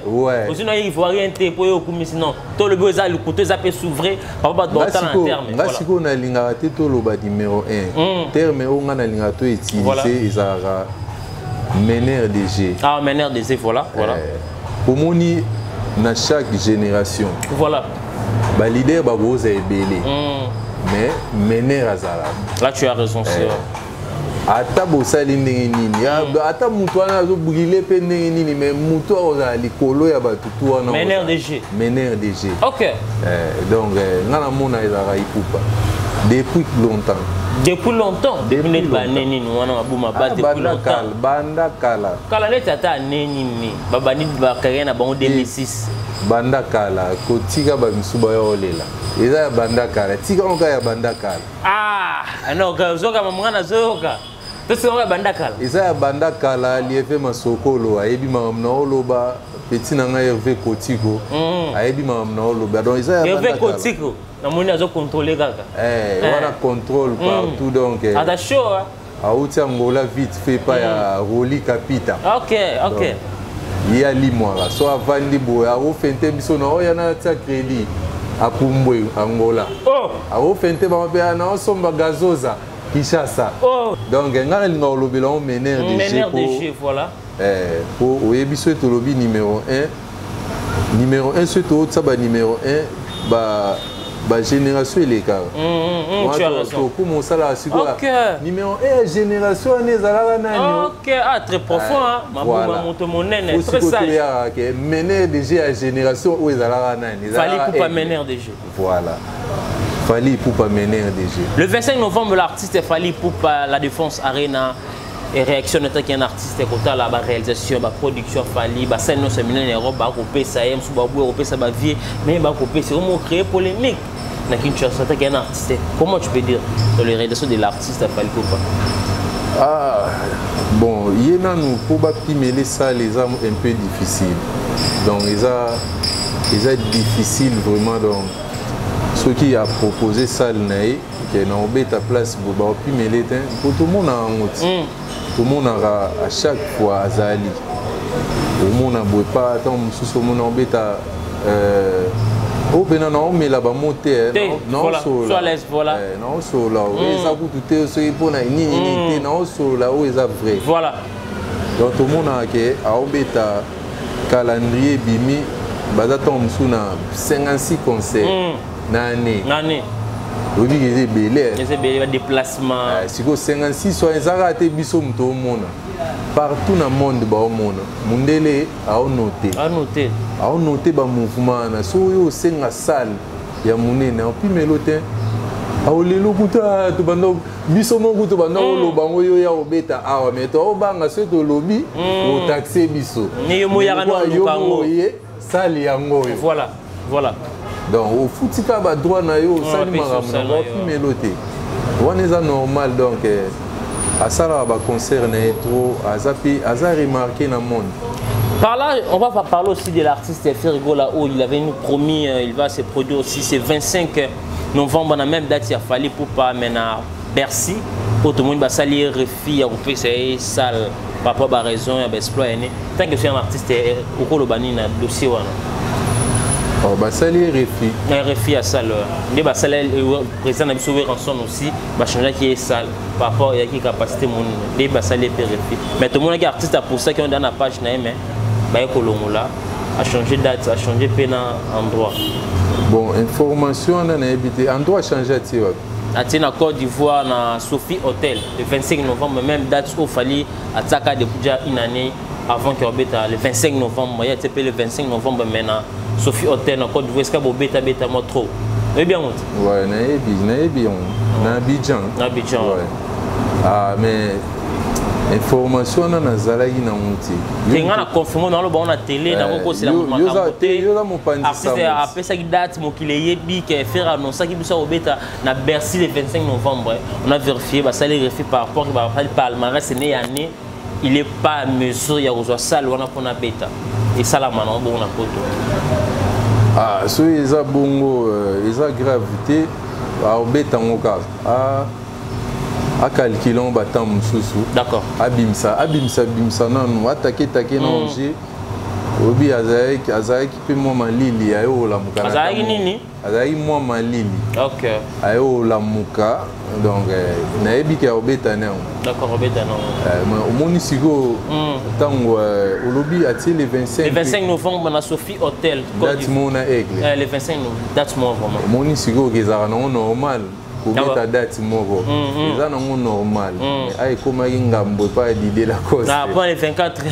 Speaker 2: Ozi na ivoirien te po oyo okumisi non, tolobi oyo eza lokuta, eza mpe souverain papa, bato baotala na terme.
Speaker 1: Nga sikoyo nalingaka te toloba numéro 1. Terme oyo nga nalingaka to utiliser ezalaka meneur de jeu.
Speaker 2: Ah, meneur de jeu, voilà.
Speaker 1: Omoni, na chaque génération, baleader bakoza ebele, mais meneur azalaka.
Speaker 2: Là, tu as raison, c'est vrai.
Speaker 1: Ata bosali ndenge nini, ata motu wana azobriller mpe ndenge nini, mais motu akozala likolo ya bato tu wana.
Speaker 2: Meneur de jeu.
Speaker 1: Meneur de jeu. Donc nga namona ezalaka Ipupa depuis longtemps.
Speaker 2: Depuis longtemps? Depuis neti bane nini wana, mabuma ba depuis longtemps?
Speaker 1: Banda kala.
Speaker 2: Kala neti ata ane nini babandi bacarrière na bango? 2006?
Speaker 1: Banda kala. Kotika bamisu baya olela, eza ya banda kala, tika ngo kaka ya banda kala.
Speaker 2: Ah non, ozoka mama, nazoyoka, tosinga ya banda kala.
Speaker 1: Eza ya banda kala. Lieve Masokolo ayebi makambo na oloba, petit na ngai Hervé Kotiko ayebi makambo na oloba, donc eza ya
Speaker 2: Hervé Kotiko, namoni azocontrôle kaka.
Speaker 1: Wana contrôle partout, donc
Speaker 2: aza chaud.
Speaker 1: Auti Angola vite fait pa ya Roli Kapita. Ye alimwaka so, avandi boye, akofente biso na oyo na atia crédit, apumbwe Angola. Akofente bango mpe naosomba gazoza Kinshasa. Donc ngai nalinga kolobela ngo meneur
Speaker 2: de jeu, voilà.
Speaker 1: Po oyebi, soki tolobi numéro 1, numéro 1, soki tootisa banuméro 1, bagénération elekaka. Tokóma osalaka sikoyo numéro 1 ya génération wana ezalaka nani?
Speaker 2: Ok, ah, très profond, mabuma, moto monene, très sage.
Speaker 1: Toyaka ke meneur de jeu ya génération oyo ezalaka nani?
Speaker 2: Fally Ipupa, meneur de jeu.
Speaker 1: Voilà, Fally Ipupa, meneur de jeu.
Speaker 2: Le 25 novembre, l'artiste Fally Ipupa, la Défense Arena, et réaction notaki un artiste kotala baréalisation, baproduction Fally, basali nyonso ya minene Europe, bakopesa ye mosusu, baboya kopesa bavie, mais bakopesa omo créer polémique na Kinshasa. Taki un artiste, comment tu peux dire dans les réalisations de l'artiste Fally Ipupa?
Speaker 1: Ah bon, ye nanu mpo bapimela esala eza un peu difficile, donc eza difficile vraiment. Donc soki apropose salle na ye ke na obeta place boye, baopimele te, mpo tomona yango ti tomonaka à chaque fois azali, omona boye pa ntango mosusu omona obeta oyo mpena naomela bamo te, naosolola oyo eza kutu te, soki mpona nini nini te, naosolola oyo eza vrai. Donc tomonaka ke aobeta, calendrier ebimi, baza ntango mosusu na 56 concert na année.
Speaker 2: Na année.
Speaker 1: Oyebi eza ebele.
Speaker 2: Eza ebele badéplacement.
Speaker 1: Sikoyo 56 wana eza kaka te biso moto omona, partout na monde baomona, mundele aonote.
Speaker 2: Anote.
Speaker 1: Aonote bamouvement wana. So oyo osenga salle ya monene, aopimelo te. Aolelo kuta tobanda biso moko, tobanda koloba ngo yo ya kobeta awa, mais toaobanga soki tolobi otaxe biso.
Speaker 2: Ni yo moyaka na oluka yango.
Speaker 1: Ye salle yango oyo.
Speaker 2: Voilà.
Speaker 1: Donc ofuti kaka badroit na yo, osali
Speaker 2: apesi
Speaker 1: makambo
Speaker 2: osala
Speaker 1: na
Speaker 2: yo.
Speaker 1: opimelo te, wana eza normal. Donc asalaka baconcert na ye trop, aza mpe aza remarqué na monde.
Speaker 2: Par là, on va parler aussi de l'artiste Ferre Gola où il avait nous promis, il va se produire aussi, c'est 25 novembre, na même date, il a fallu pour pas mais à Bercy. Pour tout le monde, basali refus ya kopesa ye salle par rapport à raison ya exploit. Tant que c'est un artiste okoloba nini na dossier wana?
Speaker 1: Oh, basali ye refus?
Speaker 2: Un refus ya salle nde basali président na biso Werrason aussi, bachangeaki ye salle par rapport eyaki capacité monene, nde basali ye mpe refus. Mais tomonaki artiste apostaki wana na page na ye, mais baye kolongola, achanger date, achanger mpe na endroit.
Speaker 1: Bon, information wana nayebi te. Endroit change, atie wapi?
Speaker 2: Atie na Côte d'Ivoire, na Sophie Hotel, le 25 novembre, même date oyo Fally atiaka depuis déjà une année avant ke obeta le 25 novembre. Ye atie mpe le 25 novembre, mais na Sophie Hotel na Côte d'Ivoire, esika bobetabeta mwa trop, oyebi yango te?
Speaker 1: Ouais, nayebi, nayebi yango na Abidjan.
Speaker 2: Na Abidjan.
Speaker 1: Ouais. Ah, mais information wana nazalaki nango te.
Speaker 2: Te, nga na confirme, naloba ngo na télé, nakokosela makambo te.
Speaker 1: Yo oza mopanzi.
Speaker 2: Artiste apesaki date, mokili eyebi ke Ferre annonçaki biso akobeta na Bercy le 25 novembre. On a vérifié, basali refus par rapport basali palmarès ne ya ne, il est pas à mesure ya kozwa salle wana mpona beta. Esalama nango bongo na poto.
Speaker 1: Ah, soki eza bongo, eza grave te, aobeta yango kaka. Acalculer ngo batemps mosusu. Abimisa, abimisa, bimisa nanu, ataketake na ange obi azalaki mpe mwa malili, aye olamuka.
Speaker 2: Azalaki nini?
Speaker 1: Azalaki mwa malili. Aye olamuka, donc nayebi ke akobeta na yango.
Speaker 2: D'accord, obeta nango.
Speaker 1: Mais omoni sikoyo ntango olobi atie le 25.
Speaker 2: Le 25 novembre na Sophie Hotel. Côte
Speaker 1: date
Speaker 2: d'Ivoire.
Speaker 1: moko na Aigle.
Speaker 2: Le 25 novembre, date moko vraiment.
Speaker 1: Omoni sikoyo ke ezalaka nango normal kobeta date moko, eza nango normal. Mais a ekomaki ngambo epai ya Didier Lacoste.
Speaker 2: Ah, pour le 24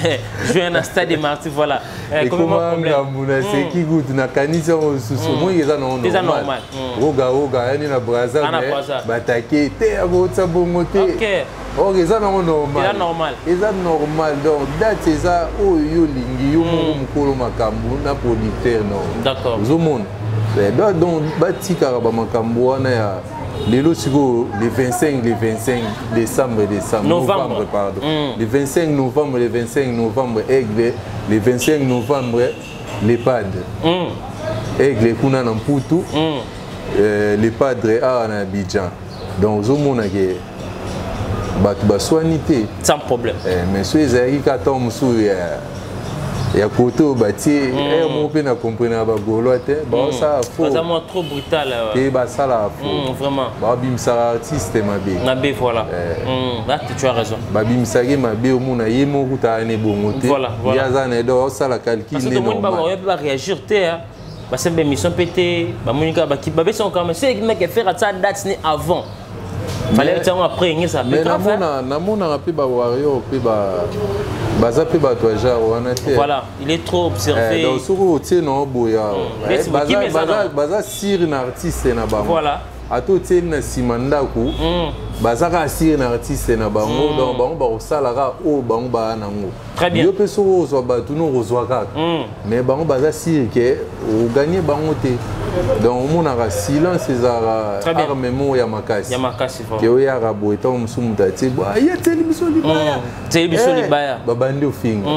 Speaker 2: juin na Stade des Martyrs, voilà. Comme
Speaker 1: ekoma
Speaker 2: problème.
Speaker 1: ngambo, naseki kutu, nakanisi yango lisusu. Omoni eza nango
Speaker 2: Eza
Speaker 1: normal.
Speaker 2: normal.
Speaker 1: Roga Roga ayani na Braza.
Speaker 2: Ah, na
Speaker 1: Mais
Speaker 2: Brazza.
Speaker 1: batake te, akotisa bongo te. Or eza nango normal.
Speaker 2: Eza normal.
Speaker 1: Eza normal. Donc date eza oyo yo olingi, yo moko mokolo makambo na producteur, non? Ozomona. Donc batikaka bamakambo wana ya lelo. Sikoyo le 25, le 25 décembre, décembre.
Speaker 2: Novembre.
Speaker 1: Pardon. Le 25 novembre, le 25 novembre Aigle, le 25 novembre le Padre. Aigle kuna na Mputu, le Padre awa na Abidjan. Donc ozomona ke bato baswani te.
Speaker 2: Sans problème.
Speaker 1: Mais so ezalaki kaka ntango mosusu ya kote oyo batie ere moko mpe na comprenaka bagaulois te, baosala faux.
Speaker 2: Baza mwa trop brutal.
Speaker 1: Te, basalaka faux.
Speaker 2: Vraiment.
Speaker 1: Babimisaka artiste mabe.
Speaker 2: Nabe, voilà. Là, tu as raison.
Speaker 1: Babimisaki mabe, omona ye moko kutaka na ebongo te.
Speaker 2: Voilà.
Speaker 1: Ye aza na edo aosala calcul.
Speaker 2: Parce que
Speaker 1: nde
Speaker 2: tout le monde
Speaker 1: normal.
Speaker 2: va réagir te, hein. Basala émission mpe te, bamoni kaka bapesi yango kaka. Soki meke Ferre atia date ne avant, fallait tia yango après, ngesa.
Speaker 1: Mais namonaka mpe bawarrior mpe baza mpe bato ya genre wana te.
Speaker 2: Voilà, il est trop observé.
Speaker 1: Donc soki otie na oboya,
Speaker 2: Neti bokimi eza
Speaker 1: baza sûr na artiste na bango. Ata otieli na nsima ndako, baza kaka sûr na artiste na bango. Donc bango bakosala kaka oyo bango baya nango.
Speaker 2: Très bien.
Speaker 1: Yo mpe soki ozwa bato no, okozwa kaka, mais bango baza sûr ke ogagner bango te. Donc omonaka silence ezalaka
Speaker 2: Très bien.
Speaker 1: arme moko ya makasi.
Speaker 2: Ya makasi.
Speaker 1: Ke oyaka boye, ntango mosusu moto atie bo, ye atieli biso libaya.
Speaker 2: Tieli biso libaya.
Speaker 1: Babandi ofinga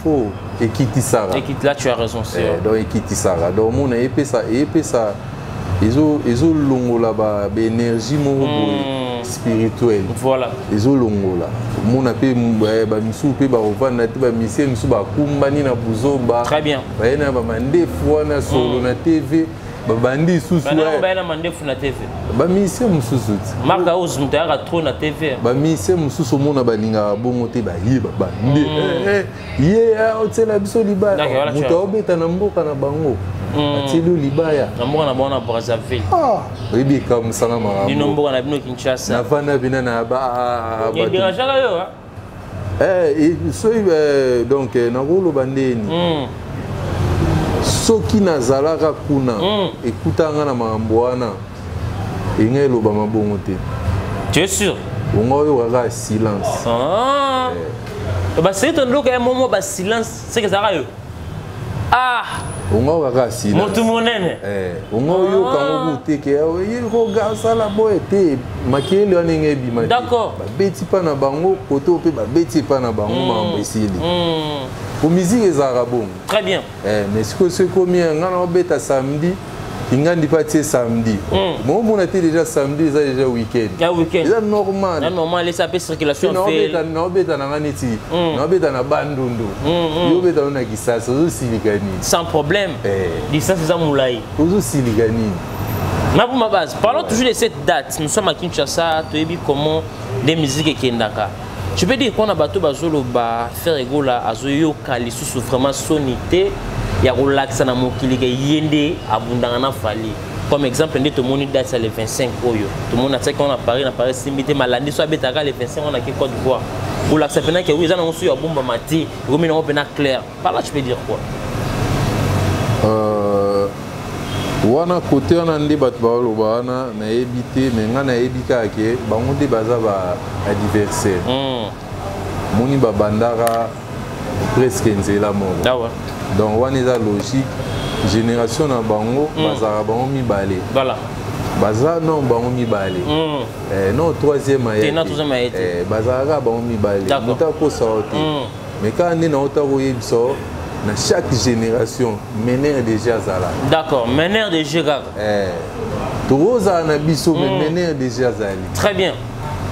Speaker 1: fo ekitisaka.
Speaker 2: Et là, tu as raison, c'est
Speaker 1: Donc ekitisaka. Donc omona eyepesa ezolongola baénergie moko boye spirituelle. Ezolongola. Omona mpe bamisusu mpe bakovanda te, bamisie misusu bakumbani na buzoba.
Speaker 2: Très bien.
Speaker 1: Baye na bamandefu wana solo na TV. Babandi lisusu.
Speaker 2: Baya na mandefu na TV.
Speaker 1: Bamusicien mosusu ti.
Speaker 2: Marc House moto ayaka trop na TV.
Speaker 1: Bamusicien mosusu omona balingaka bongo te, baye babandi ye otiela biso libaya, moto aobeta na mboka na bango, atieli yo libaya.
Speaker 2: Na mboka na bango na Brazzaville.
Speaker 1: Oyebi ekamusanga makambo.
Speaker 2: Bino mboka na bino Kinshasa.
Speaker 1: Navanda bina na ba
Speaker 2: dérangeaka yo?
Speaker 1: Soki donc nakoloba ndeni, soki nazalaka kuna, ekutanga na makambo wana, engai elobama bongo te.
Speaker 2: Tu es sûr?
Speaker 1: Onga oyo kaka silence.
Speaker 2: Baseli tondoka ya momo basilence seke ezalaka yo. Ah!
Speaker 1: Onga oyo kaka silence.
Speaker 2: Motu monene.
Speaker 1: Onga oyoka ngo te ke yekoga asala boye te, makeyele wana ndenge ebima te. Babeti mpa na bango kote oyo mpe babeti epa na bango, makambo esili. Po musique ezalaka bongo.
Speaker 2: Très bien.
Speaker 1: Mais sikoyo soki ekomi nga na obeta samedi, ingandi mpe atie samedi, momona te, déjà samedi eza déjà week-end.
Speaker 2: Ya week-end.
Speaker 1: Eza normal.
Speaker 2: Na normal, esa pe circulation.
Speaker 1: Naobeta na nga neti naobeta na Bandundu, yo obeta no na Kisasa, ozosilika nini?
Speaker 2: Sans problème. Distance eza molai.
Speaker 1: Ozosilika nini?
Speaker 2: Mabuma Base, parlons toujours de cette date. Nous sommes à Kinshasa, toyebi comment des musiques ekendaka. Tu peux dire qu'on a bato bazoloba Ferre Gola azoyoka lisusu vraiment soni te ya kolakisa na mokili ke ye nde abundaka na Fally. Comme exemple nde tomoni date ya le 25 oyo tomoni atiaki wana Paris, na Paris simbi te, malandi so abetaka le 25 wana ke Côte d'Ivoire, kolakisa mpena ke eza nango so ya bombama te, ekomi nango mpena clair. Par là, tu peux dire quoi?
Speaker 1: Wana kote wana nde bato baloba wana, nayebi te, me ngai nayebi kaka ke bango nde baza ba adversaire. Moni babandaka presque nzela moko.
Speaker 2: Ah ouais.
Speaker 1: Donc wana eza logique, génération na bango, bazalaka bango mibale. Baza non bango mibale. Non, troisième
Speaker 2: aye.
Speaker 1: Te, bazalaka bango mibale, moto akosa o te. Mais kaka nde naota koyebisa, na chaque génération meneur déjà azala.
Speaker 2: D'accord, meneur de jeu kaka.
Speaker 1: Tokozala na biso, mais meneur déjà azali.
Speaker 2: Très bien.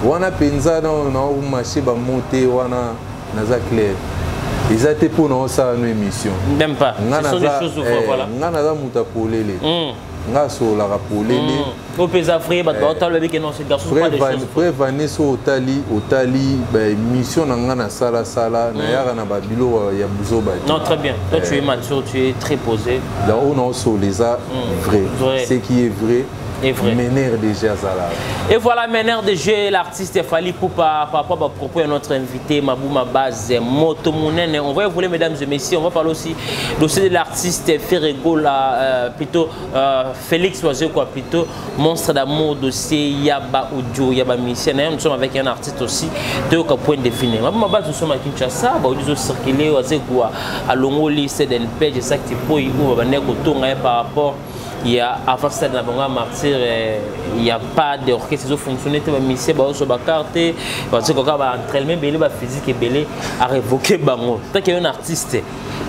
Speaker 1: Wana mpenza naomarche bamo te, wana naza clair, eza te mpo na osala no émission.
Speaker 2: Même pas. Ce sont des choses, voilà.
Speaker 1: Nga naza moto ya polele, nga asololaka polele.
Speaker 2: Opeza vrai, bato baotala bayebi ke non, ce garçon pas des choses.
Speaker 1: Preuve ane, so otali baémission na nga nasalasala, nayaka na babiloko ya buzoba
Speaker 2: te. Non, très bien, toi tu es mature, tu es très posé.
Speaker 1: Donc oyo naosolola eza vrai, ce qui est vrai.
Speaker 2: Est vrai.
Speaker 1: Meneur déjà Zala.
Speaker 2: Et voilà, meneur de jeu, l'artiste Fally Ipupa, par rapport à propos de notre invité Mabouma Base, Moto Mounene. On va évoluer, mesdames et messieurs. On va parler aussi dossier de l'artiste Ferre Gola, plutôt Félix quoi, plutôt Monstre d'amour, dossier ya ba audio, ya ba mission. Nous sommes avec un artiste aussi, de point défini. Mabouma Base, nous sommes à Kinshasa, bah, nous circuler, quoi, à Longoli, CDNP, je sais que tu peux y par rapport il y a avant stade na bango Martyr, il y a pas d'orchestre ezo fonctionner te, bamusicien baozwa bacarte, bazoki kaka baentraînement ebele, baphysique ebele, arévoquer bango. Tant qu'il y a un artiste,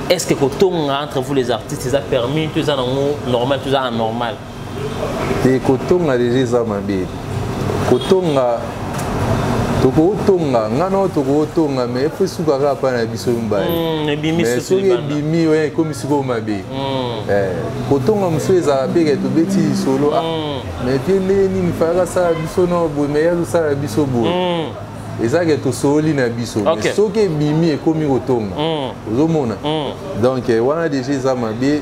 Speaker 2: est ce que kotonga entre vous les artistes eza permis to eza nango normal to eza anormal?
Speaker 1: Te, kotonga deja eza mabe. Kotonga, tokotonga, nga na tokotonga, mais efo esuka kaka mpa na biso mibale. Soki ebimi oyo ekomi sikoyo mabe. Kotonga mosusu ezala peke tobeti lisolo, mais pie ndenge nini fayaka asala biso na boye, mais ye azosala biso boye, ezake tosololi na biso. Mais soki ebimi ekomi kotonga, ozomona, donc wana deja eza mabe.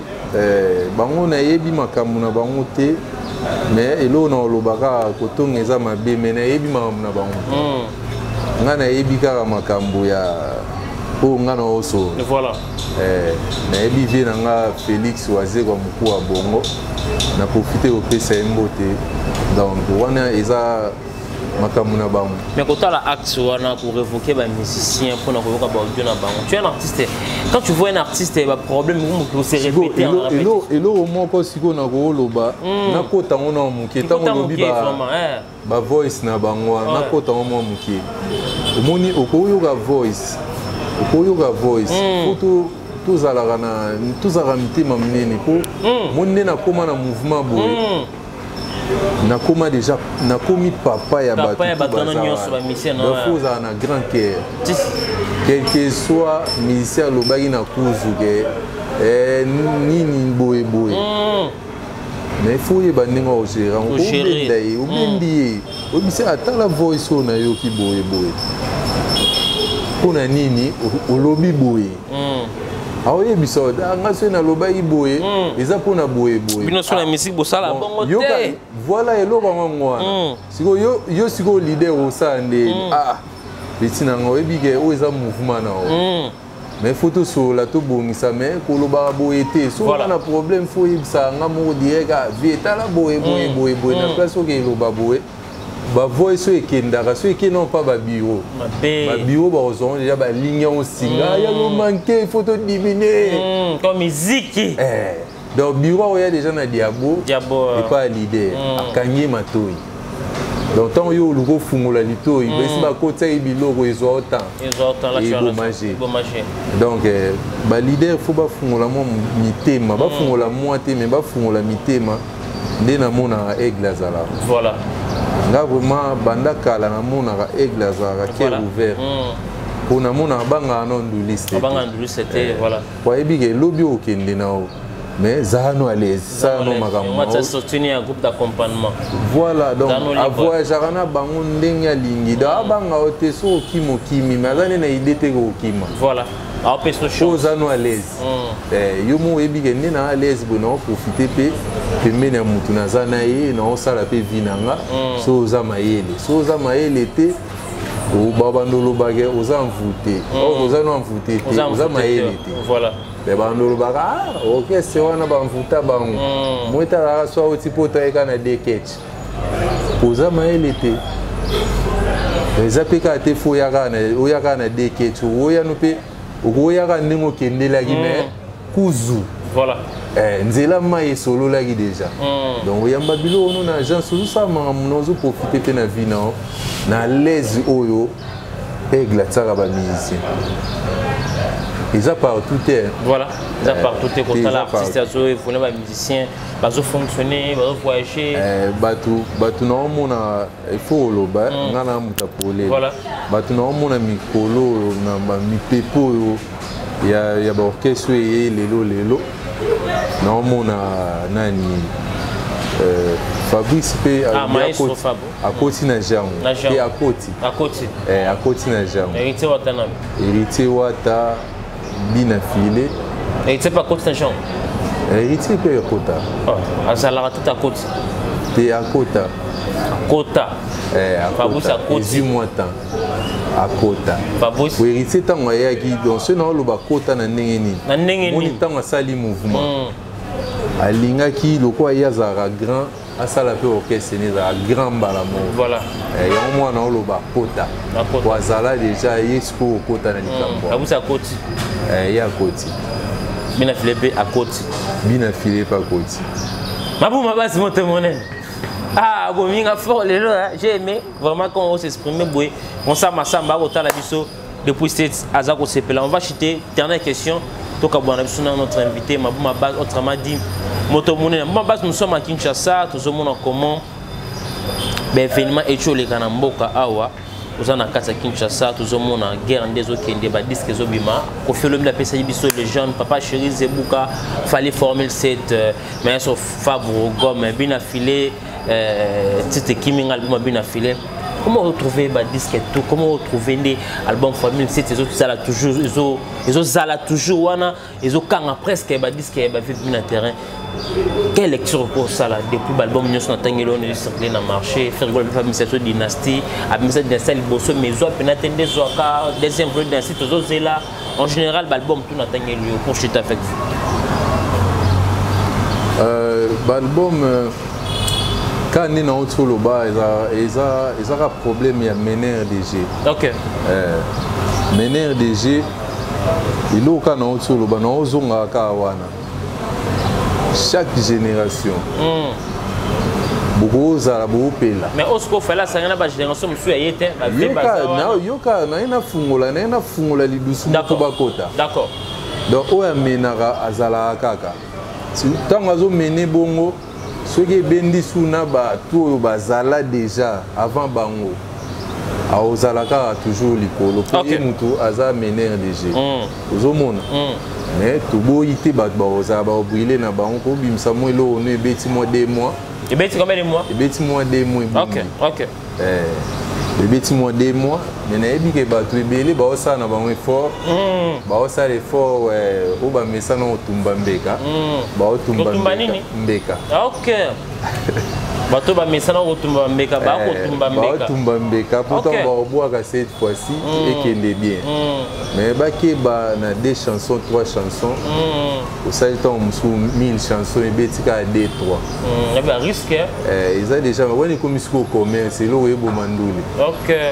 Speaker 1: Bango nayebi makambo na bango te, mais eloko na oloba kaka, kotonga eza mabe, mais nayebi makambo na bango te. Ngai nayebi kaka makambo ya oyo ngai na osolo. Nayebi vie na nga Félix Wazekwa Mokuwa Bongo, na profite kopesa ye mbote. Donc wana eza makambo na bango.
Speaker 2: Mais kotala acte wana, korévoquer bamusicien mpona koyoka baaudio na bango, tu es un artiste, quand tu vois un artiste, baproblème se répéter.
Speaker 1: Eloko moko sikoyo na kooloba, nakota ngo na moke, ntango olobi bavoice na bango wana, nakota ngo mwa moke. Omoni, okoyoka voice, okoyoka voice, po tozalaka na tozalaka mitema minene, po moni nde nakóma na mouvement boye, nakóma déjà, nakomi papa ya bato. Faut ozala na grand cœur, quel que soit musicien alobaki na kuzu ke nini boye boye. Mais faut oyeba ndenge ogérer yango.
Speaker 2: Ogérer.
Speaker 1: Obenda ye, obendi ye, oyebisi atala voice oyo nayoki boye boye, mpo na nini olobi boye? Aoyebisa nga soki nalobaki boye, eza mpona boye boye.
Speaker 2: Bino so na musique bosala bongo te.
Speaker 1: Voilà, eloko yango wana. Sikoyo yo sikoyo leader osala ndeni? Ah, petit na nga, oyebi ke oyo eza mouvement na yo, mais faut tosolola, tobongisa, mais kolobaka boye te. So oza na problème, faut oyebisaka nga moko direct: ah, vie, etala boye boye boye boye. Na place oyo eloba boye, bavoice oyo ekendaka, so ekende mpa babureau, babureau bakozwango déjà, balingi yango singa yango manque, faut todiminue.
Speaker 2: Comme musique.
Speaker 1: Eh, donc bureau oya déjà na diabo. Epa ya leader, akangi ye matoi. Donc ntango yo oluka ofungola litoi, besi bakotiaki biloko, ezwa o temps.
Speaker 2: Ebomage.
Speaker 1: Donc baleader faut bafungola mwa mitema, bafungola mwa te, mais bafungola mitema. Nde namonaka Aigle azalaka. Nga vraiment, banda kala namonaka Aigle azalaka cœur ouvert, mpo namonaka bangaka no nduliste. Po ayebi ke elobi okende na o, mais zala no à l'aise, sala no makambo.
Speaker 2: Groupe d'accompagnement.
Speaker 1: Voilà, donc avoyageaka na bango ndenge alingi. Donc abanga yo te. So okima, okimi, mais aza nde na idée te kokokima. Oza no à l'aise, yo mo oyebi ke nde na à l'aise boye, naoprofite mpe pembeni ya motu naza na ye, naosala mpe vie na nga. So oza mayele, so oza mayele te, babanda olobake oza envoûté. Oza no envoûté te, oza mayele te. Me bando olobaka: ah, orchestre wana bamvuta bango mo etalaka so auti mpo otayeka na dekech. Oza mayele te. Eza mpe kaka te, faut oya kaka na dekech, oyano mpe okoyaka ndenge okendelaki, mais kuzu. Nzela mai esololaki déjà. Donc oyamba biloko no na agence, ozosala makambo na, ozoprofite mpe na vie na yo na l'aise. Oyo Aigle atiaka bamusicien eza partout te.
Speaker 2: Voilà, eza partout te. Kotala artiste azoévolue, bamusicien bazofonctionne, bazovoyage.
Speaker 1: Bato naomona, il faut oloba nga na moto apolele. Bato naomona mikolo oyo na bamipepe oyo ya baorchestre oyo eye lelo lelo, naomona nani, Fabrice mpe akoti na jango mpe akoti.
Speaker 2: Akoti.
Speaker 1: Akoti na jango.
Speaker 2: Héritier Watanabe.
Speaker 1: Héritier Wata, Bina File.
Speaker 2: Héritier mpe akoti na jango.
Speaker 1: Héritier mpe akota.
Speaker 2: Azalaka te, akoti.
Speaker 1: Te, akota.
Speaker 2: Akota. Fabrice akoti.
Speaker 1: Ezwi mwa temps, akota.
Speaker 2: Fabrice.
Speaker 1: Héritier ntango ayaki, donc soki naoloba akota na ndenge nini?
Speaker 2: Na ndenge
Speaker 1: nini? Ntango asali mouvement, alingaki lokola ye azalaka grand, asala mpe orchestre ne ezalaka grand mbala moko. Yango mwana oloba akota, po azala déjà ye sikoyo okota na likambo.
Speaker 2: Fabrice akoti.
Speaker 1: Ye akoti.
Speaker 2: Bina File mpe akoti.
Speaker 1: Bina File mpe akoti.
Speaker 2: Mabuma basi, moto monene. Ah, bominga fort lelo. J'ai aimé vraiment quand on s'exprime boye. On masamba akotala biso depuis States, aza kosepela. On va chuter, dernière question, tokabwana biso na notre invité Mabuma Base, autrement dit moto monene Mabuma Base. Nous sommes à Kinshasa, tozomona comment baévénement eti oleka na mboka awa. Oza na kati ya Kinshasa, tozomona guerre nde ezokende, badisque ezobima. Kofi Olomide apesaki biso le jeune, Papa Chéri Zebuka, Fally Formule 7, mais so Fabre Gomme, Bina File, titre ekiminga, album Bina File. Comment retrouver badisque tout? Comment retrouver nde album Formule 7 ezozala toujours, ezozala toujours wana, ezokanga presque badisque bavi na terrain? Quelle lecture okosala depuis baalbum nyonso na ntango eloko ezocircule na marché? Ferre Gola abimisa so Dynastie, abimisa Dynastie ya liboso, mais ezwa mpena te nde ezwaka deuxième volet Dynastie, tozozela. En général, baalbum tout na ntango elio, pour chuter avec vous.
Speaker 1: Baalbum ka nde nauti oloba, ezaka problème ya meneur DG. Meneur DG, eloko kaka nauti oloba, naozongaka kaka wana: chaque génération bokozala boopela.
Speaker 2: Mais osiko Fally asanga na bagénération mosusu ya ye te.
Speaker 1: Yoka, naye nafungola, naye nafungola lidusu moko bakota. Donc oyo amenaka azalaka kaka ntango azomene bongo. Soki ebendi su na bato oyo bazala déjà avant bango, Aozala kaka toujours likolo mpo ye motu aza meneur de jeu. Ozomona, mais toboyi te, bato bakozala baobrile na bango kobimisa mwa eloko no ebeti mwa 2 mois.
Speaker 2: Ebeti combien de mois?
Speaker 1: Ebeti mwa 2 mois.
Speaker 2: Ok.
Speaker 1: Ebeti mwa 2 mois, mais nayebi ke bato ebele baosala na bango effort, baosala effort oyo bamesana kotumba mbeka, baotumba.
Speaker 2: Kotumba nini?
Speaker 1: Mbeka.
Speaker 2: Ok, bato bamesana kotumba mbeka, bakotumba mbeka.
Speaker 1: Baotumba mbeka po ntango bakobwaka cette fois-ci ekende bien, mais bakeba na deux chansons, trois chansons. Osali ntango mosusu 1000 chansons, ebeti kaka 2 3.
Speaker 2: Ya risque.
Speaker 1: Eza déjà wana, ekomi sikoyo commerce, eloko eboma ndule.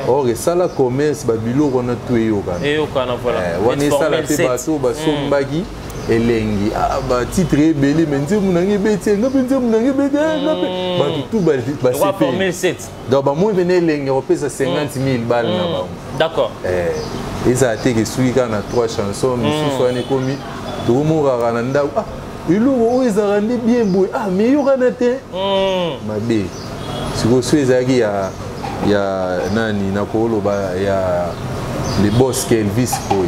Speaker 1: Or esala commerce, babiloko wana tu eyokana.
Speaker 2: Eyokana, voilà.
Speaker 1: Wana esala mpe bato basombaki elengi, batitre ebele, me nzembo nanga ebeti, nga mpe nzembo nanga ebeti, nga mpe bato tu basepeli. Donc bamoi pene elengi akopesa 50 000 bale na bango. Ezala te ke soki kaka na trois chansons misusu wana ekomi, tokomokaka na ndako, ah, eloko oyo ezalaka nde bien boye, ah, mais eyokana te mabe. Sikoyo so ezalaki ya nani, nakoloba ya le boss Kelvis Boy,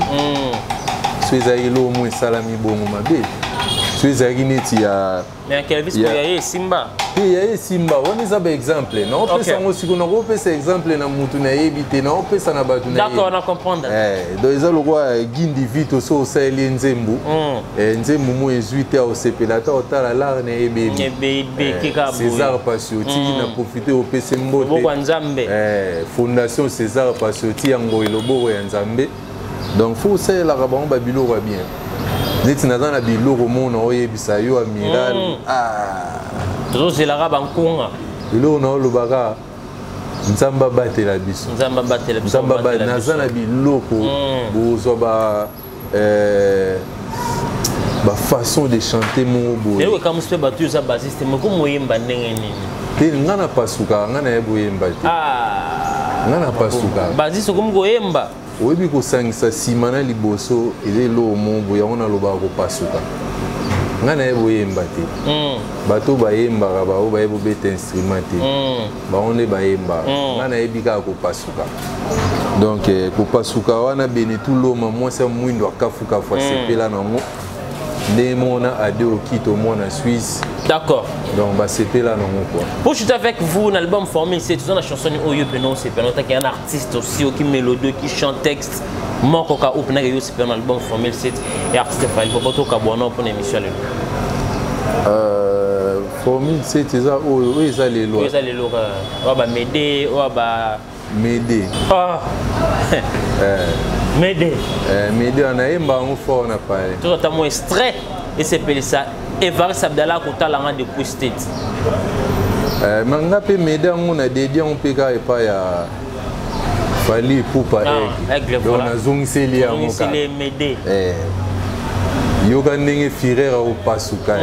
Speaker 1: so ezalaki eloko mo esalami bongo mabe, so ezalaki neti ya
Speaker 2: Mais Kelvis Boy, ya ye esimba.
Speaker 1: Te, ya ye esimba, wana eza baexemple naopesa yango. Sikoyo nakopesa exemple na mutu nayebi te, naopesa na bato.
Speaker 2: D'accord, na comprendre.
Speaker 1: Donc eza lokwa Gindi Vito, so osaleli ye nzembo, nzembo mo ezwi te, aosepela ata otala lare na yebebi. César Pasioti, na profite opesi mbote.
Speaker 2: Nzambe.
Speaker 1: Fondation César Pasioti, yango eloboko ya Nzambe. Donc faut osalelaka bango babiloko ya bien. Neti naza na biloko mona oyebisa yo, amiral.
Speaker 2: Tozozelaka bankunga.
Speaker 1: Eloko na olobaka, Nzambe abatela biso.
Speaker 2: Nzambe abatela biso.
Speaker 1: Nzambe, naza na biloko bozwa ba bafaçon de chanter moko boye.
Speaker 2: Eloko ekamusi mpe bato, oza bassiste, moko moyemba ndenge nini?
Speaker 1: Te, nga na pasukaka, nga nayebi oyemba te, nga na pasukaka.
Speaker 2: Bassiste okomi koyemba?
Speaker 1: Oyebi kosangisa nsima na liboso, eza eloko moko boye, yango nalobaka kopasuka. Ngai nayebi oyemba te. Bato bayembaka, bao bayebi obeta instrument te, bango nde bayembaka. Ngai nayebi kaka kopasuka. Donc kopasuka wana, Benetu Loma, mwasi ya mwindo akafukafu, asepela nango ndenge moko na Ade Okito, mwana Suisse. Donc basepela nango quoi.
Speaker 2: Pour chuter avec vous, l'album Formule, c'est toujours la chanson oyo peno c'est peno qu'il y a un artiste aussi qui mélodie, qui chante texte moko ka oyo pena yo c'est peno album Formule 7 et artiste Fally Ipupa ka bono pour l'émission lelo.
Speaker 1: Formule 7 eza oyo, oyo eza lelo.
Speaker 2: Oyo eza lelo, oyo ba Mede, oyo ba
Speaker 1: Mede.
Speaker 2: Ah. Mede.
Speaker 1: Mede wana yemba yango fort na pale.
Speaker 2: Tout ata mo extrait et c'est ça Evariste Abdallah kotalanga depuis State.
Speaker 1: Me nga mpe Mede yango na dedi yango mpe kaka epai ya Fally Ipupa.
Speaker 2: Aigle.
Speaker 1: Donc nazongiseli yango.
Speaker 2: Kaka Mede.
Speaker 1: Yoka ndenge Firer akopasuka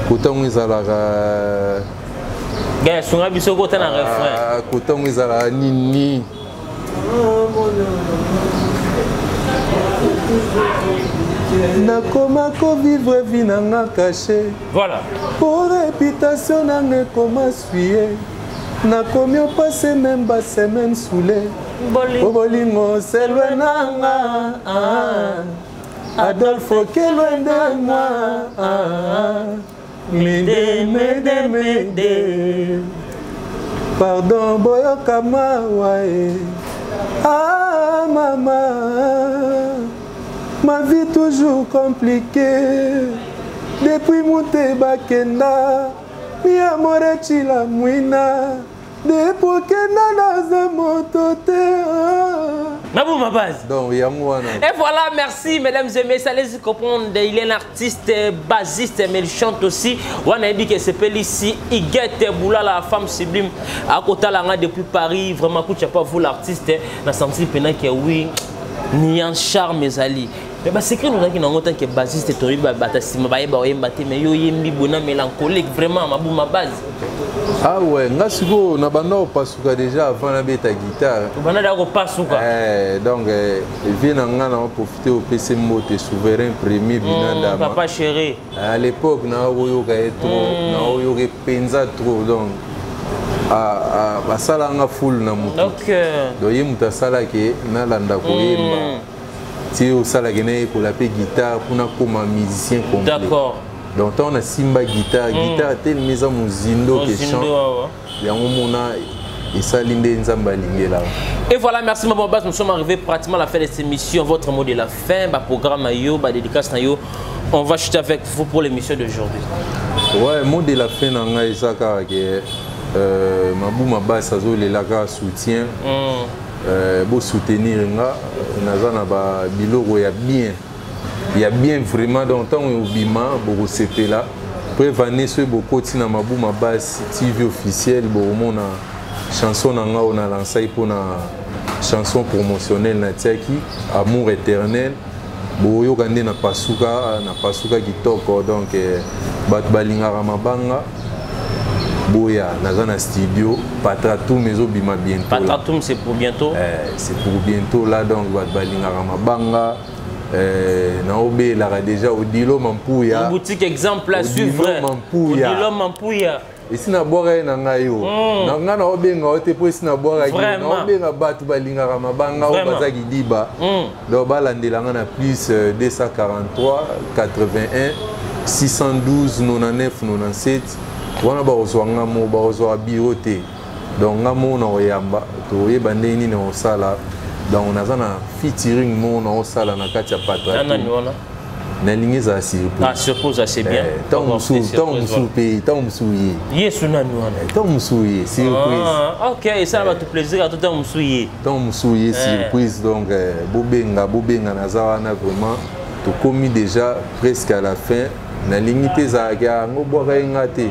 Speaker 1: kotango ezalaka.
Speaker 2: Gaya, sunga biso kota na refrain.
Speaker 1: Kotango ezalaka nini? Nakoma kovivre vie nanga caché. Po réputation nanga ekoma suye, nakomi opase même basemaine soule po bolingo selwe nanga. Adolfo kelwe nde moi. Mede, Mede, Mede, pardon, boyoka mawa e. Ah mama, ma vie toujours compliquée depuis moteba kenda mi amore chila mwina depuis okenda naza moto te.
Speaker 2: Mabou base.
Speaker 1: Donc yango wana.
Speaker 2: Et voilà, merci mesdames et messieurs. Allez-y comprendre, il est un artiste bassiste, mais il chante aussi. Wana yebi que c'est ici Iguette Boula, la femme sublime à côté là depuis Paris. Vraiment, coup pas vous l'artiste, na senti pena que oui, ni un charme ezali. Mais bah secret nous qui n'ont tant que bassiste tori ba bata sima ba yeba oyemba te, mais yo yembi bona mélancolique vraiment Mabou ma base.
Speaker 1: Ah ouais, nga sikoyo na banda kopasuka déjà avant nabeta guitare.
Speaker 2: Banda da kopasuka.
Speaker 1: Donc vie na nga na profite opesi mbote souverain premier Binandama.
Speaker 2: Papa chéri.
Speaker 1: À l'époque naokoyoka ye trop, naoyoka mpenza trop. Donc Asalanga full na motu. Donc ye moto asalaki nalanda koyemba ti osalaki nayekola mpe guitare mpona koma musicien complet. Donc ntango nasimba guitare, guitare telemi eza mozindo ke chant.
Speaker 2: Mozindo awa.
Speaker 1: Yango mona esali nde Nzambe alingelaka.
Speaker 2: Et voilà, merci Maman Bas, nous sommes arrivés pratiquement à la fin de cette émission. Votre mot de la fin, bah, programme yo, bah, dédicace na yo. On va chuter avec vous pour l'émission d'aujourd'hui.
Speaker 1: Ouais, mot de la fin na ngai eza kaka ke Mabuma Basi azolela kaka soutien. Bosoutenir nga, naza na babiloko ya bien, ya bien vraiment. Donc ntango obima bokosepela. Preuve ane, soki bokoti na Mabuma Basi TV officiel, bokomona chanson na nga oyo nalansaki mpona chanson promotionnelle, natiaki Amour éternel. Boyoka nde napasuka, napasuka kitoko. Donc bato balingaka mabanga, boya, naza na studio. Patratum ezobima bientôt là.
Speaker 2: Patratum, c'est pour bientôt.
Speaker 1: C'est pour bientôt là. Donc bato balingaka mabanga, naobelaka déjà Odilo Mampuya.
Speaker 2: Une boutique exemple à
Speaker 1: Odilo
Speaker 2: suivre.
Speaker 1: Mampuya.
Speaker 2: Odilo Mampuya.
Speaker 1: Esi nabwaka ye na ngai yo na ngai, naobenga yo te mpo esi nabwakaki. Naobenga bato balingaka mabanga oyo baza kidiba. Donc balandela nga na plus 243 81 612 99 97. Wana bakozwa nga mo, bakozwa biro te. Donc nga mo na koyamba, toyeba ndenge nini kosala. Donc naza na featuring mo naosala na kati ya
Speaker 2: Nani
Speaker 1: Patratum.
Speaker 2: Wana?
Speaker 1: Nalingi ezala surprise.
Speaker 2: Ah, surprise, c'est bien.
Speaker 1: Ntango mosusu, ntango mosusu mpe, ntango mosusu ye.
Speaker 2: Yesu nani wana?
Speaker 1: Ntango mosusu ye surprise.
Speaker 2: Ah, ok, esala bato plaisir ata ntango mosusu ye.
Speaker 1: Ntango mosusu ye surprise. Donc bobenga, bobenga, naza wana vraiment. Tokomi déjà presque à la fin. Nalingi te ezalaki yango bwaka ye nga te,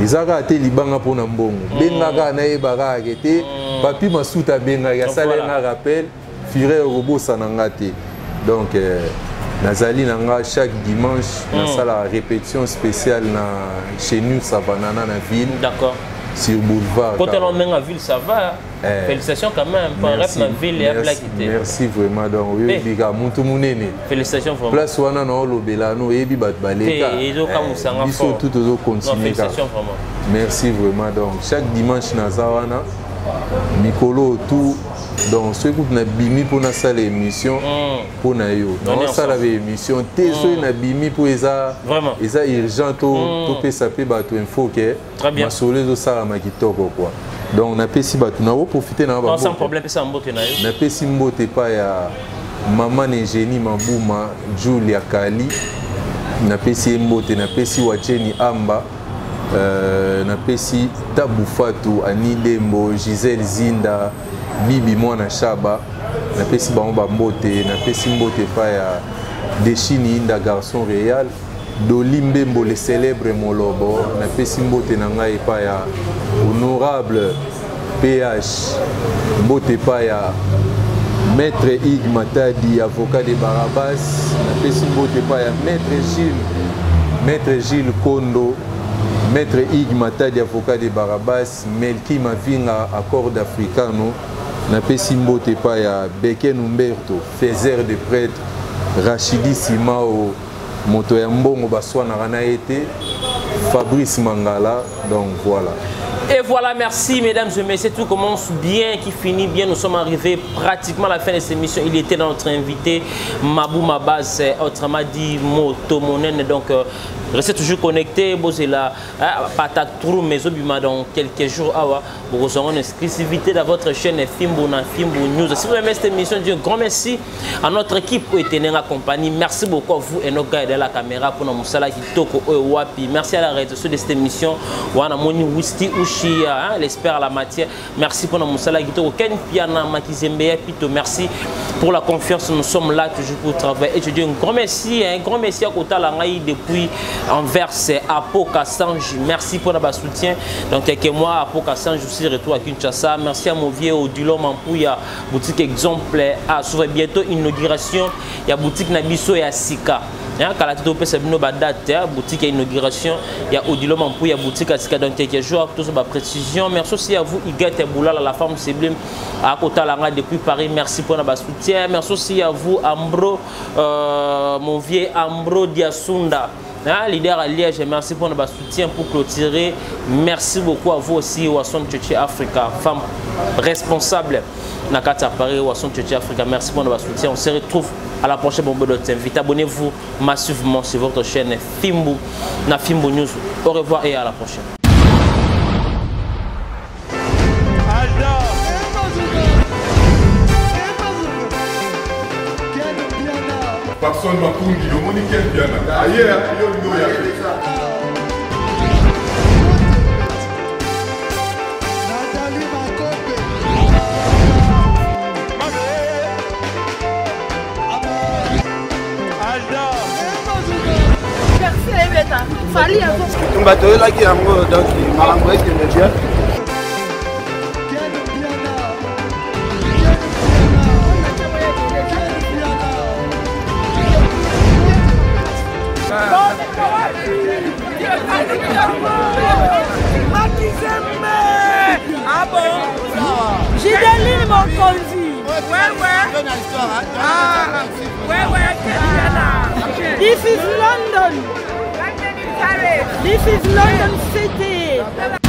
Speaker 1: eza kaka te libanga mpona mbongo. Benga kaka, nayeba kaka ke te Papi Masuta abengaki, asali nga rappel fureur, okobosana nga te. Donc nazali na nga chaque dimanche, nasalaka répétition spéciale na chez nous Savanana na ville. Sur boulevard.
Speaker 2: Quand on emmène en ville, ça va.
Speaker 1: Eh.
Speaker 2: Félicitations quand même. Pour rep na ville ya
Speaker 1: Merci,
Speaker 2: plaquité.
Speaker 1: merci vraiment. Donc oyebi kaka mutu monene.
Speaker 2: Félicitations vraiment.
Speaker 1: Place wana na olobela no, oyebi bato baleka.
Speaker 2: Te, ezokamwisanga
Speaker 1: Biso
Speaker 2: fort.
Speaker 1: tout
Speaker 2: Non,
Speaker 1: tozocontinue kaka.
Speaker 2: félicitations vraiment.
Speaker 1: Merci vraiment. Donc chaque dimanche naza wana mikolo tout. Donc soki kutu nabimi mpo nasala émission mpo na yo,
Speaker 2: On est
Speaker 1: naosala
Speaker 2: ensemble.
Speaker 1: baémission te soki nabimi mpo eza
Speaker 2: Vraiment.
Speaker 1: eza urgent to topesa mpe bato info ke
Speaker 2: Très bien.
Speaker 1: masolo ezosalama kitoko quoi. Donc napesi bato, nakoprofite na
Speaker 2: Non, sans
Speaker 1: bambote.
Speaker 2: problème, pesa mbote na yo.
Speaker 1: Napesi mbote epai ya mama na Eugénie Mabuma, Julia Kali, napesi ye mbote. Napesi Wacheni Amba, napesi Tabu Fatu, Ani Dembo, Gisèle Zinda, Bibi Mwana Shaba, napesi bango bambote. Napesi mbote epai ya Deshini Inda, garçon réal, Doli Mbembo, le célèbre Molobo. Napesi mbote na ngai epai ya honorable PH, mbote epai ya maître Ig Matadi, avocat de Barabas. Napesi mbote epai ya maître Gilles, maître Gilles Kondo, maître Ig Matadi, avocat de Barabas, Melki Mavinga, accord africano. Napesi mbote epai ya Beken Umberto, faiseur de prêtre, Rachidi Simao, moto ya mbongo baswanaka na ye te, Fabrice Mangala. Donc voilà.
Speaker 2: Et voilà, merci mesdames et messieurs. Tout commence bien, qui finit bien. Nous sommes arrivés pratiquement à la fin de cette émission. Il était notre invité, Mabou Mabaz, autrement dit Moto Monene. Donc, restez toujours connectés. Bozela, Patatrou, Mezobima dans quelques jours. Awa, vous aurez une exclusivité dans votre chaîne Fimbu na Fimbu News. Si vous aimez cette émission, un grand merci à notre équipe qui était en compagnie. Merci beaucoup à vous et nos gars de la caméra pour nos moussala kitoko wapi. Merci à la réalisation de cette émission. Wana Moni Wisti Ushi, hein, l'expert à la matière. Merci pour nos moussala kitoko. Ken Piana Makizembe Pito, merci pour la confiance. Nous sommes là toujours pour travailler. Et je dis un grand merci, un grand merci à Kota Langaï depuis Anvers, Apoka Sanj. Merci pour notre soutien. Dans quelques mois, Apoka Sanj aussi retour à Kinshasa. Merci à mon vieux Odilo Mampouya, boutique exemplaire. À suivre bientôt inauguration. Il y a boutique Nabiso et à Sika. Kala te topesa bino badate boutique ya inauguration ya Odilo Mampouya, boutique ya Sika dans quelques jours, tous ba précision. Merci aussi à vous Iguette Boulala, la femme sublime à Kotalanga depuis Paris. Merci pour notre soutien. Merci aussi à vous Ambro, mon vieux Ambro Diasunda. Hein, leader à Liège, merci pour notre soutien pour clôturer. Merci beaucoup à vous aussi, Wasson Tchétché Africa, femme responsable. Nakata Paris, Wasson Tchétché Africa, merci pour notre soutien. On se retrouve à la prochaine Bombe de Abonnez-vous massivement sur votre chaîne Fimbu, na Fimbu News. Au revoir et à la prochaine.
Speaker 5: Papson Makungi, omoni Ken Piana. Aye, yo olingi oya te.
Speaker 6: Tumba toyelaki yango donc makambo ekende bien.
Speaker 4: Ah bon Gideline Mokonzi. Ouais, ouais. Ah, ouais, ouais, This is London. This is London City.